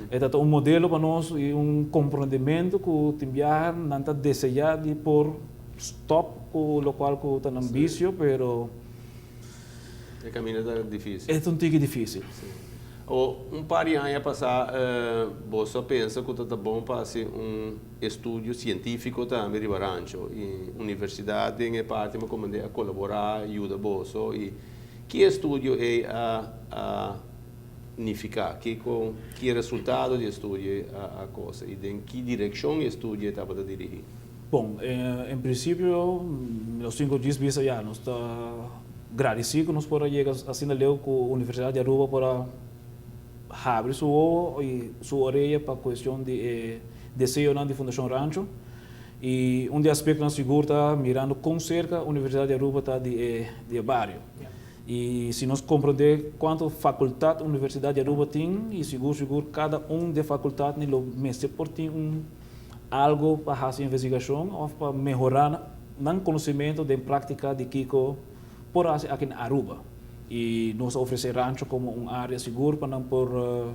E ta ta un modelo pa nos i un komprondementu ku tin biaha nan ta deseá di por stòp ku lokual ku ta nan bisio, pero. E kaminda ta difísil. E ta un tiki difísil. Sí. O un par di aña pasá boso a pensa ku ta ta bon pa hasi un estudio sientífiko tambe riba rancho i universidat den e parti mi komand'é a kolaborá yuda boso i ki estudio ei a a nifiká? Kiko, ki e resultado di e studio a kosa i den ki direkshon e studio tabata dirigí? Bon, en prinsipio nos tin ku djis bisa ya, nos ta gradisí ku nos por a yega asina leu ku Universidat di Aruba por a habri su wowo i su oreya pa kuestion di e deseonan di Fundashon Rancho. I un di e aspektonan sigur ta mirando kon serka Universidat di Aruba ta di e bario. I si nos komprondé kuantu fakultat Universidat di Aruba tin, i sigur sigur kada un di e fakultatnan lo mester por tin un algu pa hasi investigashon òf pa mehorá nan konosementu den práktika di kiko por hasi aki na Aruba. I nos a ofresé Rancho komo un área sigur pa nan por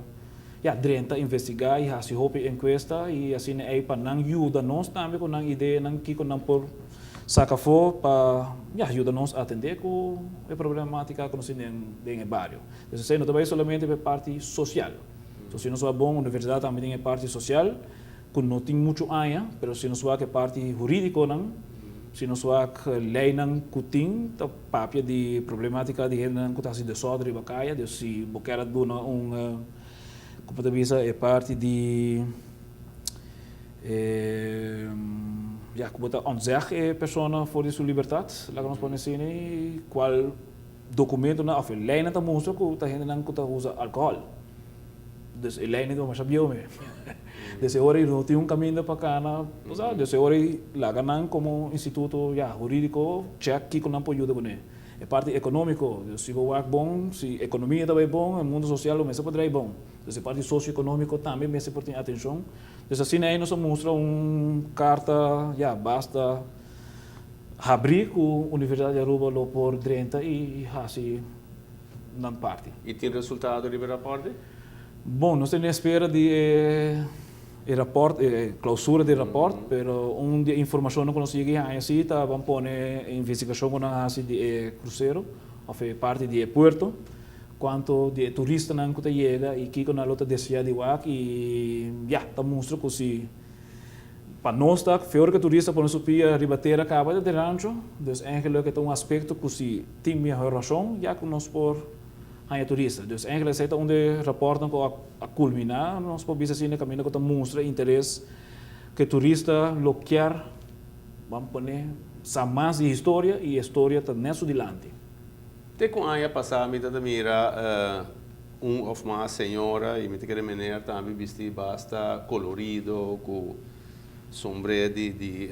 ya drenta investigá i hasi hopi enkuesta i asina ei pa nan yuda nos tambe ku nan ideanan kiko nan por Saca afó pa ya yuda nos atendé ku e problematica ku nos tin den e bario. Entonces esei no ta bai solamente pa e parti social. So si nos wak bon universidad tambe tin e parti social ku no tin muchu aña, pero si nos wak e parti huridiconan, si nos wak leynan ku tin ta papia di problematica di hendenan ku ta hasi desòrder riba kaya, dus si bo kier a duna un ku bo ta bisa e parti di. E ya ku bo ta ontzeg e persona for di su libertat, laga nos pone asina, i kual dokumentonan òf e leinan ta mustra ku ta hendenan ku ta usa alkohòl. Dus e leinan ta masha bieu me. Dus e ora ei no tin un kaminda pa kana, bo sa, dus e ora ei laga nan komo instituto ya hurídiko chèk kiko nan por yuda kuné. E parti ekonómiko, dus si bo wak bon, si ekonomia ta bai bon, e mundu sosial lo mester por drai bon. Dus e parti sosioekonómiko tambe mester por tin atenshon. Dus asina ei nos a mustra un karta, ya, basta habrí ku Universidat di Aruba lo por drenta i hasi nan parti. I tin resultado riba e rapòrt ei? Bon, nos ta den espera di e e rapòrt, e klausura di e rapòrt, pero un di e informashonnan ku nos yega haña si ta ban pone e investigashon ku nan a hasi di e krusero òf e parti di e puerto. Kuantu di e turistanan ku ta yega i kiko nan lo ta deseá di wak i ya, ta mustra ku si pa nos ta feor ku e turista pone su pia riba tera kaba ta den rancho. Dus eigenlijk e ta un aspekto ku si tin mehorashon ya ku nos por haña turista. Dus eigenlijk esei ta un di e rapòrtnan ku a kulminá, nos por bisa asina, kaminda ku ta mustra interes ku e turista lo kier, ban pone, sa mas di historia i e historia ta nèt su dilanti. Te ku aña pasá mi ta ta mira un òf mas señora i mi ta kere meneer tambe bistí basta kolorido ku sombré di di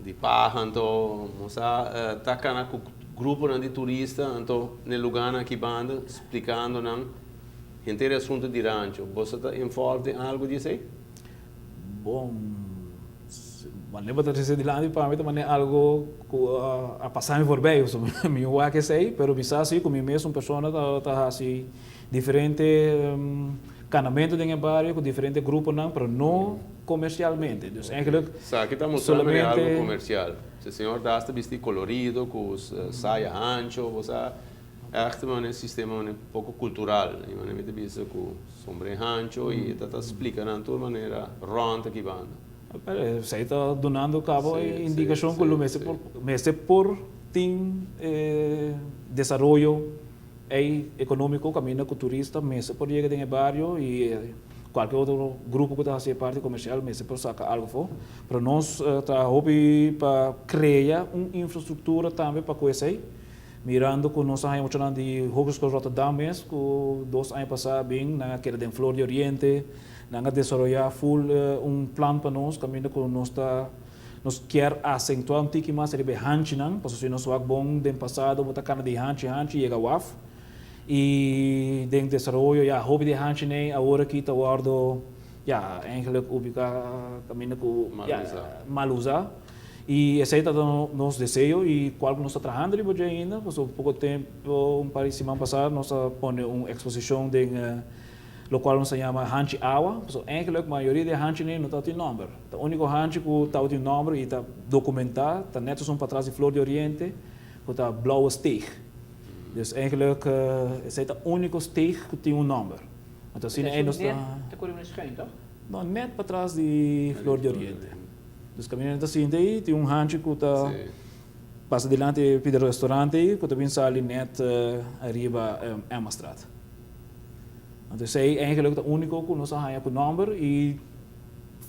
di paha anto bo sa ta kana ku gruponan di turista anto n'e lugánan aki banda splikando nan henter e asuntu di rancho. Boso ta involved den algu di esei? Bon. Manera bo ta trese dilanti pa mi ta manera algo ku a pasa mi forbij, so mi no wak esei, pero mi sa si ku mi mes un persona ta hasi diferente kanamentu den e bario ku diferente gruponan, pero no komersialmente. Dus eigenlijk Sa ki ta mustra manera algo komersial. Si señor ta hasta bisti kolorido ku saya hancho, bo sa ègt manera sistema manera poko kultural. I manera mi ta bisa ku sombré hancho i e ta ta splika nan tur manera rònt aki banda. Esei ta dunando cabo e indicacion cu lo mester por mester por tin e desaroyo ey economico caminda cu turista mester por yega den e bario y cualkier otro grupo cu ta haci e parti comercial mester por saca algo afo. Pero nos ta hopi pa crea un infrastructura tambe pa cu esey mirando cu nos a haña muchanan di Hogeschool Rotterdam mes cu 2 aña pasa bin nan a keda den Flor di Oriente. Nan a desaroyá ful un plan pa nos kaminda ku nos ta nos kier asentuá un tiki mas riba e hanchinan, pasobra si nos wak bon den pasado bo ta kana di hanchi hanchi yega waf i den desaroyo ya hopi di e hanchinan awor aki ta wòrdu ya eigenlijk ubiká kaminda ku ya mal usá i esei ta nos deseo i kual ku nos ta trahando riba dje ainda pasobra poko tempu un par di siman pasá nos a pone un eksposishon den Lokual nos ta yama hanchi awa, pasobra eigenlijk mayoria di e hanchinan no tabatin nòmber. Ta úniko hanchi ku tabatin nòmber i ta dokumentá ta nèt esun patras di Flor di Oriente ku ta Blauwe Steeg. Dus eigenlijk esei ta úniko steeg ku tin un nòmber. Anto asina ei nos ta. Net ta kore un schuin tòg? No, nèt patras di Flor di Oriente. Dus kaminda nan ta sinta ei tin un hanchi ku ta pasa dilanti e pida restaurante ei ku ta bin sali nèt ariba Emmastraat. Anto esei eigenlijk ta úniko ku nos a haña ku nòmber i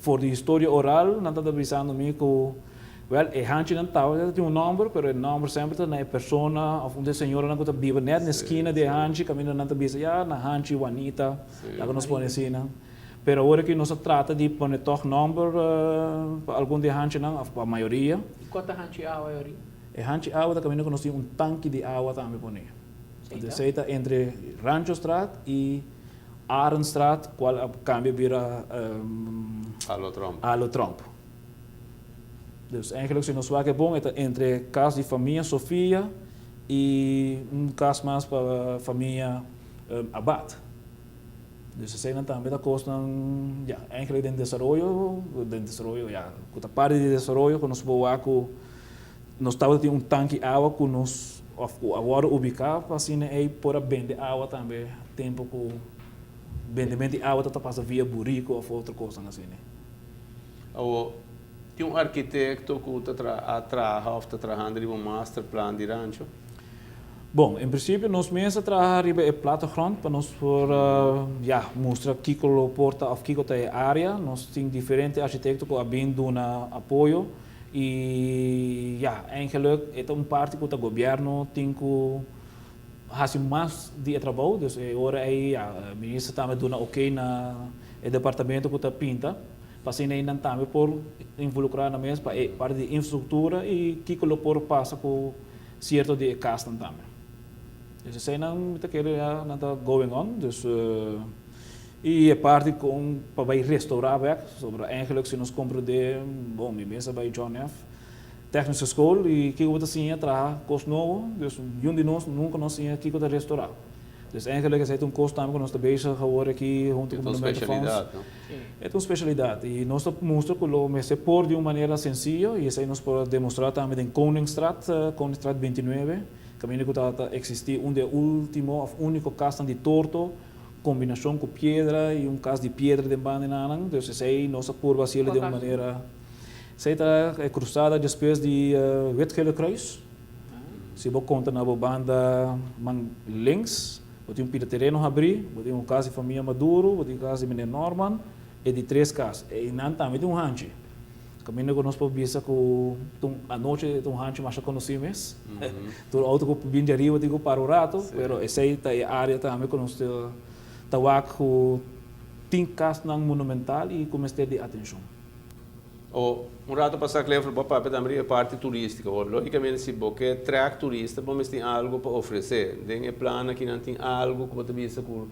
for di historia oral nan tabata bisando mi ku wèl e hanchinan tabata tin un nòmber pero e nòmber semper ta na e persona òf un di e señoranan ku ta biba nèt na e skina di e hanchi kaminda nan ta bisa ya na hanchi Juanita laga nos pone asina. Pero awor aki nos a trata di pone tòg nòmber pa algun di e hanchinan òf pa mayoria. I kua ta hanchi awa yori? E hanchi awa ta kaminda ku nos tin un tanki di awa tambe pone. Entonces esey ta entre Ranchostraat y Arendstraat cual a cambia bira Alo Tromp. Alo Tromp. Dus eigenlijk si nos wak e bon e ta entre cas di famia Sofia y un cas mas pa famia Abad. Dus eseynan tambe ta cosnan ya eigenlijk den desaroyo, den desaroyo ya cu ta parti di desaroyo cu nos por wak cu Nos tabata tin un tanki awa ku nos òf ku a wòrdu ubiká pa asina ei por a bende awa tambe tempu ku bendemento di awa ta ta pasa via buriku òf otro kosnan asina. Awor, tin un arkitekto ku ta a traha òf ta trahando riba un masterplan di rancho? Bon, en prinsipio nos mes a traha riba e plattegrond pa nos por ya mustra kiko lo por ta òf kiko ta e área. Nos tin diferente arkitekto ku a bin duna apoyo. Y ya, eigenlijk e ta un parti cu ta gobierno tin cu haci mas di e trabou, dus e ora ey ya, minister tambe duna ok na e departamento cu ta pinta, pa asina ey nan tambe por involucra nan mes pa e parti di infrastructura y kico lo por pasa cu cierto di e casnan tambe. Dus eseynan mi ta kere ya nan ta going on, dus. I e parti kon pa bai restaurá bek, pasobra eigenlijk si nos komprendé, bon, mi mes a bai John F. Technische School i kiko bo ta siña traha kos nobo, dus niun di nos nunka nos siña kiko ta restaurá. Dus eigenlijk esei ta un kos tambe ku nos ta bezig awor aki huntu ku Monumenten Fonds. E ta un spesialidat i nos ta mustra ku lo mester por di un manera sensiyo i esei nos por a demostrá tambe den Koningstraat, Koningstraat 29. Kaminda ku ta eksistí un di e último òf úniko kasnan di torto, kombinashon ku piedra i un kas di piedra den banda nan. Dus esei nos a purba hasiel den un manera. Esei ta e krusada despues di Wit Gele Kruis. Si bo konta na bo banda man links, bo tin un pida tereno habrí, bo tin un kas di famia Maduro, bo tin kas di meneer Norman, e di tres kas. Einan tambe tin un hanchi. Kaminda ku nos por bisa ku ta un anochi ta un hanchi masha konosí mes. Tur outo ku bin di ariba tin ku para un rato, pero esei ta e área tambe ku nos ta wak ku tin kasnan monumental i ku mester di atenshon. O un rato pasá Clifford bo a papia tambe riba e parti turístiko. Bo lógikamente si bo ke trèk turista bo mester tin algu pa ofresé. Den e plan aki nan tin algu ku bo ta bisa ku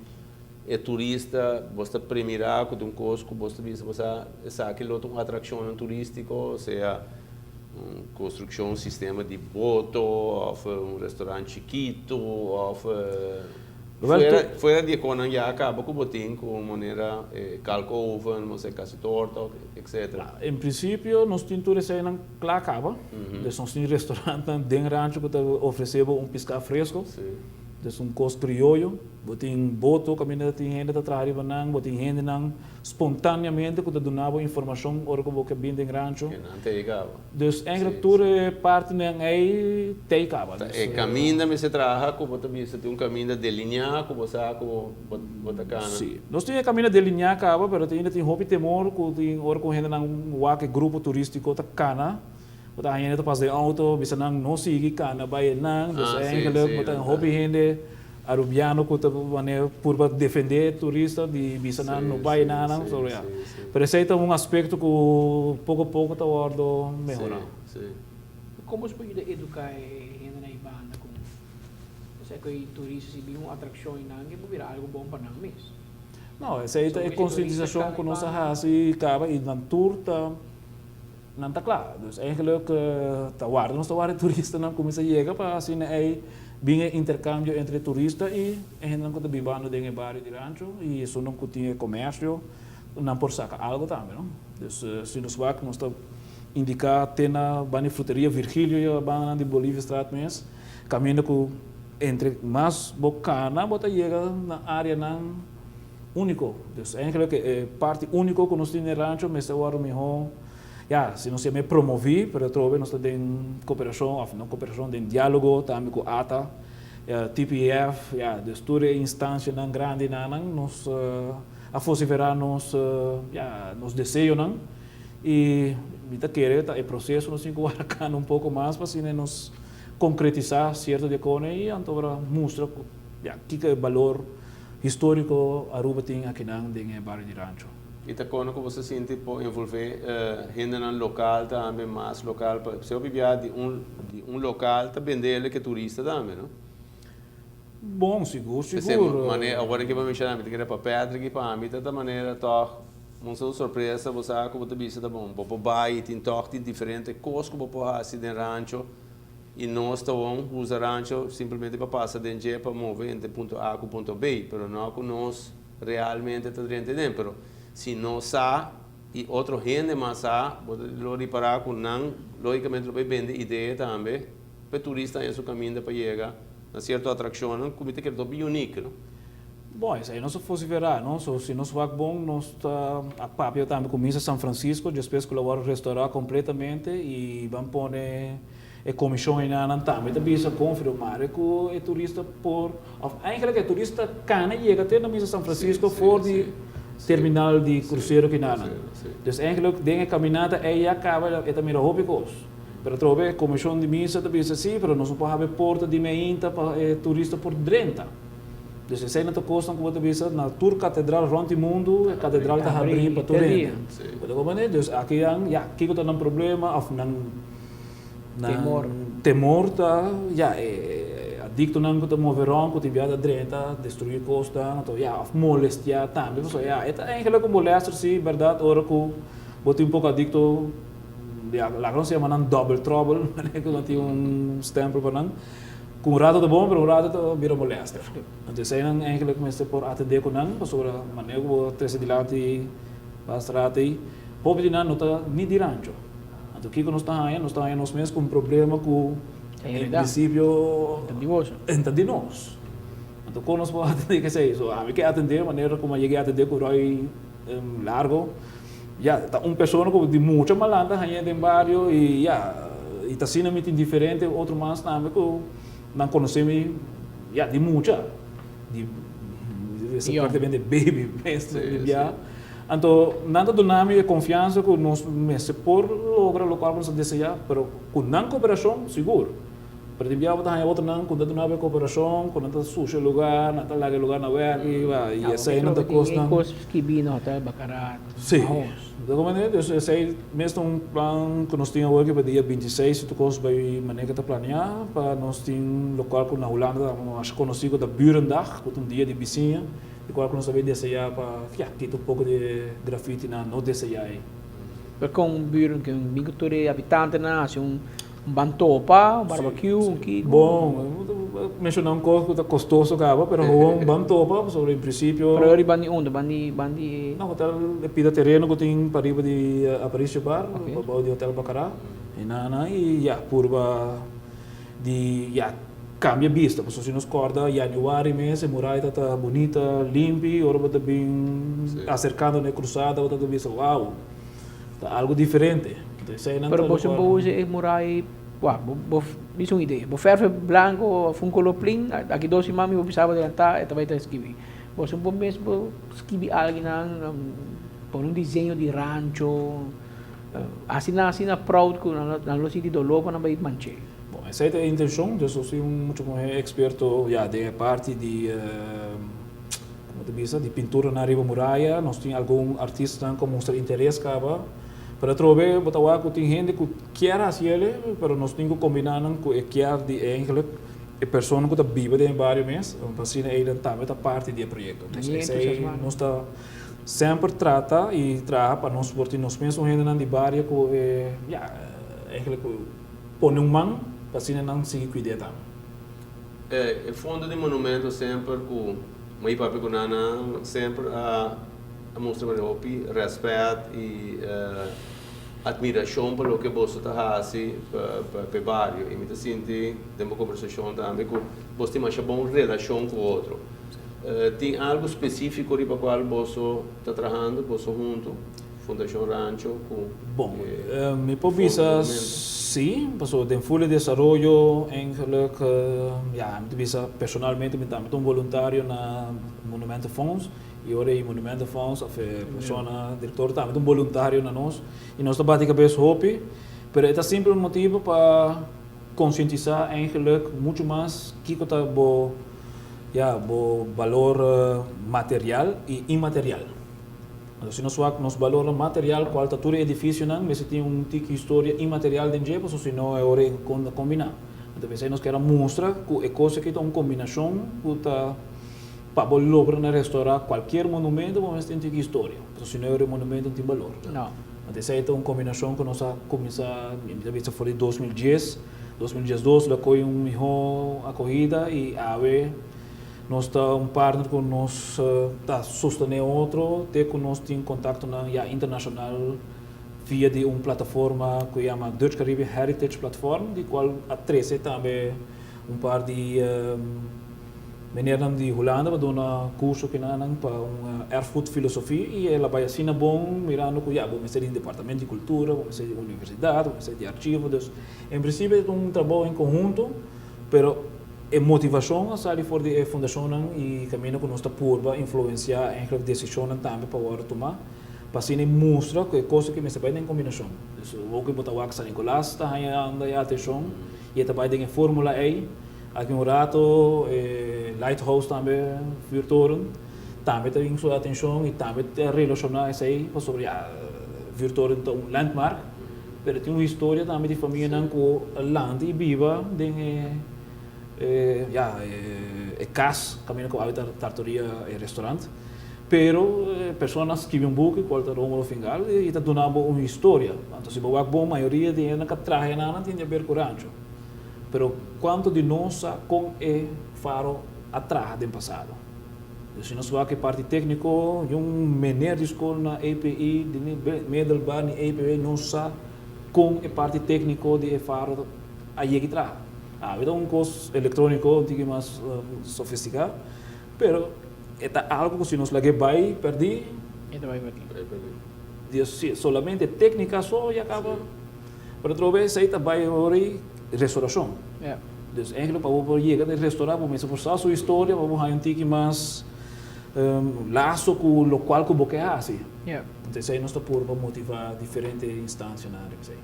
E turista, bo ta premirá ku ta un kos ku bo ta bisa bo sa esaki lo ta un atrakshonnan turístiko, sea un konstrukshon, un sistema di boto òf un restorant chikitu òf fuera fuera di e konan ya kaba ku bo tin ku manera e kalkoven, bo sa kasi torta etcetera. En prinsipio nos tin tur eseinan kla kaba, dus nos tin restorantnan den rancho ku ta ofresé bo un piská fresko, dus un kos krioyo. Bo tin boto kaminda tin hende ta traha riba nan, bo tin hendenan spontaneamente ku ta duna bo informashon ora ku bo ke bin den rancho. Ke nan tei kaba. Dus eigenlijk tur e partinan ei tei kaba. Ta e kaminda mester traha ku bo ta bisa tin un kaminda delineá ku bo sa ku bo ta kana. Si. Nos tin e kaminda delineá kaba pero ainda tin hopi temor ku tin ora ku hendenan wak e grupo turístiko ta kana bo ta haña hende ta pasa den outo bisa nan no sigui kana bai einan. Dus eigenlijk bo ta hopi hende. Arubiano cu ta wanneer purba defende e turista di bisa nan no bay na nan so ya. Pero esey ta un aspecto cu poco poco ta wordo mehora. Con bo por yuda educa e hende na e banda con esey cu e turista si bin un atraccion y nan ke por bira algo bon pa nan mes? No, esey ta e concientisacion cu nos a haci caba y nan tur ta nan ta kla. Dus eigenlijk ta warda nos ta warda e turistanan kuminsá yega pa asina ei bin e interkambio entre turista i e hendenan ku ta bibando den e bario di Rancho i esunnan ku tin e komersio nan por saka algo tambe no. Dus si nos wak nos ta indiká te na banda di fruteria Virgilio i e bandanan di Boliviastraat mes kaminda ku entre mas bo kana bo ta yega na areanan Úniko. Dus eigenlijk e parti úniko ku nos tin den Rancho mester wòrdu mihó, ya, si nos yam'é promoví, pero atrobe nos ta den koperashon, òf no koperashon, den diálogo tambe ku ata, TPF, ya, dus tur e instansianan grandinan nos a vosiferá nos, ya, nos deseonan i mi ta kere ta e proseso nos tin ku wòrdu kana un poko mas pa asina nos konkretisá sierto di e kone i anto ora mustra ku, ya, kiko e balor. Historico Aruba tin akinan den e bario di Rancho. I ta kono ku bo sa sinti por envolve hendenan lokal tambe, mas lokal, pa si hopi bia di un di un lokal ta bendele ke turista tambe, no? Bon, sigur, sigur. Manera, awor ke bo menshona mi ta kere pa Patrick i pa mi ta ta manera tòg un solo sorpresa bo sa ku bo ta bisa ta bon bo por bai i tin tòg tin diferente kos ku bo por hasi den Rancho. I nos ta won usa rancho simplemente pa pasa den dje pa move entre punto A ku punto B, pero no ku nos realmente ta drenta den. Pero si nos sa i otro hende mas sa, bo ta lo ripará ku nan logicamente lo bay bende idea tambe pa e turista haña su kaminda pa yega na sierto atrakshonnan ku mi ta kere ta hopi unique, no? Bon, esei nos a vosiferá, no? So, si nos wak bon, nos ta a papia tambe ku Misa San Francisco despues ku lo wòrdu restourá kompletamente i ban pone e komishon einanan tambe ta bisa konfirmá ku e turista por, òf eigenlijk e turista kana yega te na Misa San Francisco for di terminal di krusero kinanan. Dus eigenlijk den e kaminata ei ya kaba e ta mira hopi kos. Pero atrobe e komishon di misa ta bisa si, pero nos no por habri porta di meinta pa e turista por drenta. Dus esei nan ta kosnan ku bo ta bisa na tur katedral rònt di mundu e katedral ta habrí pa tur hende. Bo ta komprendé? Dus aki nan ya kiko ta nan problema òf nan nan temor ta ya e adiktonan ku ta move rònt ku tin bia ta drenta destruí kosnan anto ya òf molestiá tambe pasobra ya e ta eigenlijk un molèster si bèrdat ora ku bo tin un poko adikto ya laga nos yama nan dòbel tròbel manera ku nan tin un stèmpel pa nan. Ku un rato ta bon, pero un rato ta bira molester. Anto eseinan eigenlijk mester por atendé ku nan, pasobra manera ku bo trese dilanti basta rato ei, hopi di nan no ta ni di rancho. Anto kiko nos ta haña? Nos ta haña nos mes ku un problema ku. En prinsipio, e ta di nos. Anto kon nos por atendé ku esei? So ami ke atendé manera ku mi a yega atendé ku Roy Largo. Ya, ta un persona ku di mucha malanta hañ'é den bario i ya, i ta asina mi tin diferente otro mas tambe ku nan konosé mi ya di mucha, di práktikamente baby mes di bia. Anto nan ta duna mi e konfiansa ku nos mester por logra lokual ku nos ta deseá, pero ku nan koperashon sigur. Pero tin bia bo ta haña otronan ku ta duna bo e koperashon, ku nan ta susha e lugar, nan ta laga e lugar na wèk i esei nan ta kosnan. Tin kos skibí na Hotel Bacará, Sí, ta komprendé? Dus esei mes ta un plan ku nos tin awor pa dia 26 si tur kos bai manera ku ta planeá pa nos tin lokual ku na Hulanda ta masha konosí ku ta Burendag, ku ta un dia di bisiña. Di cual cu nos ta bay desea pa, ya, kita un poco di e grafitinan no desea ey. Pero con buren cu bin cu tur e habitantenan haci un ban topa, un barbecue, un kiko? Bon, menciona un cos cu ta costoso caba, pero gewoon un ban topa, pasobra en principio. Pero riba di unda? Ban di, ban di e. Na hotel, e pida tereno cu tin pariba di Aparicio Bar, pabao di Hotel Bacará, y nan nan y ya, purba. Di ya cambia bista pasobra si nos corda januari mes e muraya ta ta bunita limpi ora bo ta bin acercando na e cruzada bo ta ta bisa wow ta algo diferente enton eseinan ta Pero bo bo usa e muraya wak bo bo bisa un idea bo verf e blanco of un color plin aki dos siman mi bo bisa bo adelanta e ta bay ta skibi bo bo mes bo skibi alguinan pone un diseño di rancho. Asina asina proud ku nan lo sinti doló pa nan bai manch'é. Bon, esei ta e intenshon. Dus nos tin un mucha muhé eksperto ya den e parti di, komo ta bisa, di pinturanan riba muraya. Nos tin algun artistanan ku a mustra interes kaba. Pero atrobe bo ta wak ku tin hende ku kier hasi el'e, pero nos tin ku kombiná nan ku e kier di eigenlijk e persona ku ta biba den e bario mes, pa asina einan tambe ta parti di e proyekto. Dus esei nos ta. Semper trata y traha pa nos por tin nos mesun hendenan di bario cu e, ya, eigenlijk cu pone un man pa asina nan sigui cuid'é tambe. E fondo di monumento semper cu mi papia cu nana semper a mustra mi hopi respet y admiracion pa loke boso ta haci pa e bario y mi ta sinti den bo conversacion tambe cu boso tin masha bon relacion cu otro. Tin algu spesífiko riba kual boso ta trahando, boso huntu, Fundashon Rancho ku Bon, mi por bisa sí, pasobra den ful e desaroyo eigenlijk, ya, mi ta bisa personalmente mi tambe ta un boluntario na Monumentenfonds i ora ei Monumentenfonds òf e persona direktor tambe ta un boluntario na nos i nos ta bati kabes hopi, pero e ta simpel motibu pa konsientisá eigenlijk muchu mas kiko ta bo Ya, bo balor material i inmaterial. Anto si nos wak nos balornan material kual ta tur e edifisionan mester tin un tiki historia inmaterial den dje pasobra si no e ora e kon ta kombiná. Anto p'esei nos kier a mustra ku e kos aki ta un kombinashon ku ta pa bo logra na restourá kualkier monumento bo mester tin un tiki historia pasobra si no e ora e monumento no tin balor. Anto esei ta un kombinashon ku nos a kuminsá mi ta bisa for di 2010. 2012 lo koy un mihó akohida i awe nos ta un partner ku nos ta sostené otro te ku nos tin kontaktonan ya internashonal via di un plataforma ku yama Dutch Caribbean Heritage Platform di kual a trese tambe un par di Meneernan di Hulanda pa duna curso kinanan pa un erfgoed filosofie y el a bay asina bon mirando cu ya bo mester di departamento di cultura, bo mester di universidad, bo mester di archivo, dus en principio e ta un trabou en conhunto, pero e motivacion a sali for di e fundacionnan y caminda cu nos ta purba influencia eigenlijk decisionnan tambe pa worde tuma pa asina e mustra cu e cos aki mester bay den combinacion. Dus awor cu bo ta wak San Nicolas ta haya anda e atencion y e ta bay den e formula ey. Aki un rato e lighthouse tambe, vuurtoren, tambe ta bin su atencion y tambe ta relaciona esey pasobra ya vuurtoren ta un landmark, pero tin un historia tambe di famianan cu a lanta y biba den e ya e cas caminda cu awe ta tartoria e restaurant, pero e persona a skibi un buki cual ta Romulo Fingal y ta duna bo un historia, anto si bo wak bon mayoria di hende cu a traha enanan tin di haber cu rancho. Pero cuanto di nos sa con e faro a traha den pasado? Dus si nos wak e parti tecnico, un meneer di scol na EPI, di ni middelbaar ni EPW no sa con e parti tecnico di e faro a yega y traha. Awe ta un kos elektróniko un tiki mas sofistiká, pero e ta algu ku si nos lag'é bai pèrdí, E ta bai pèrdí. Di si solamente téknika so ya kaba. Pero otro bes esei ta bai ora di restorashon. Dus eigenlijk pa bo por yega di restorá bo mester por sa su historia pa bo haña un tiki mas laso ku lokual ku bo ke hasi. Entonces esei nos ta purba motivá diferente instansianan riba esei.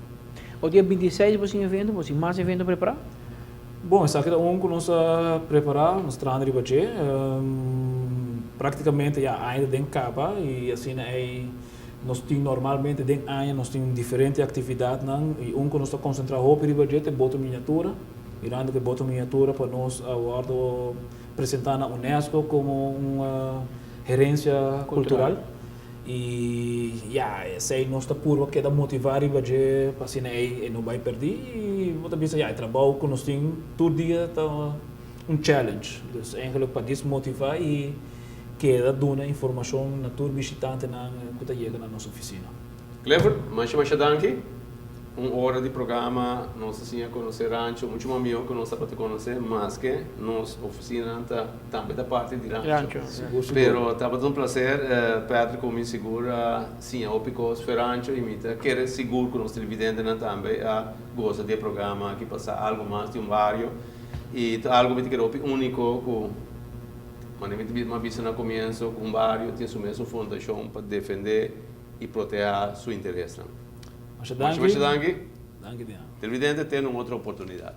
O dia 26 bo sin evento, bo sin mas evento prepará? Bon, esaki ta un ku nos a prepará, nos trahando riba dje. Práktikamente ya aña ta den kaba i asina ei nos tin normalmente den aña nos tin diferente aktividatnan i un ku nos ta konsentrá hopi riba dje ta e boto miniatura. Mirando ku e boto miniatura pa nos a wòrdu presentá na UNESCO komo un herensia kultural. I ya, esei nos ta purba keda motivá riba dje pa asina ei e no bai pèrdí. I bo ta bisa, ya, e trabou ku nos tin tur dia ta un challenge. Dus eigenlijk pa dis motivá i keda duna informashon na tur bishitantenan ku ta yega na nos ofisina. Clifford, masha masha danki. Un ora di programa nos ta siña konosé Rancho muchu mas mihó ku nos tabata konosé maske nos ofisinanan ta tambe ta parti di Rancho. Pero tabata un plaser Patrick ku mi sigur a siña hopi kos fe Rancho i mi ta kere sigur ku nos televidentenan tambe a gosa di e programa aki pa sa algu mas di un bario i ta algu mi ta kere hopi úniko ku manera mi ta bisa na komienso ku un bario tin su mesun fundashon pa defendé i protehá su interesnan. Masha danki. Masha danki. Danki Diana. Televidente te na un otro oportunidat.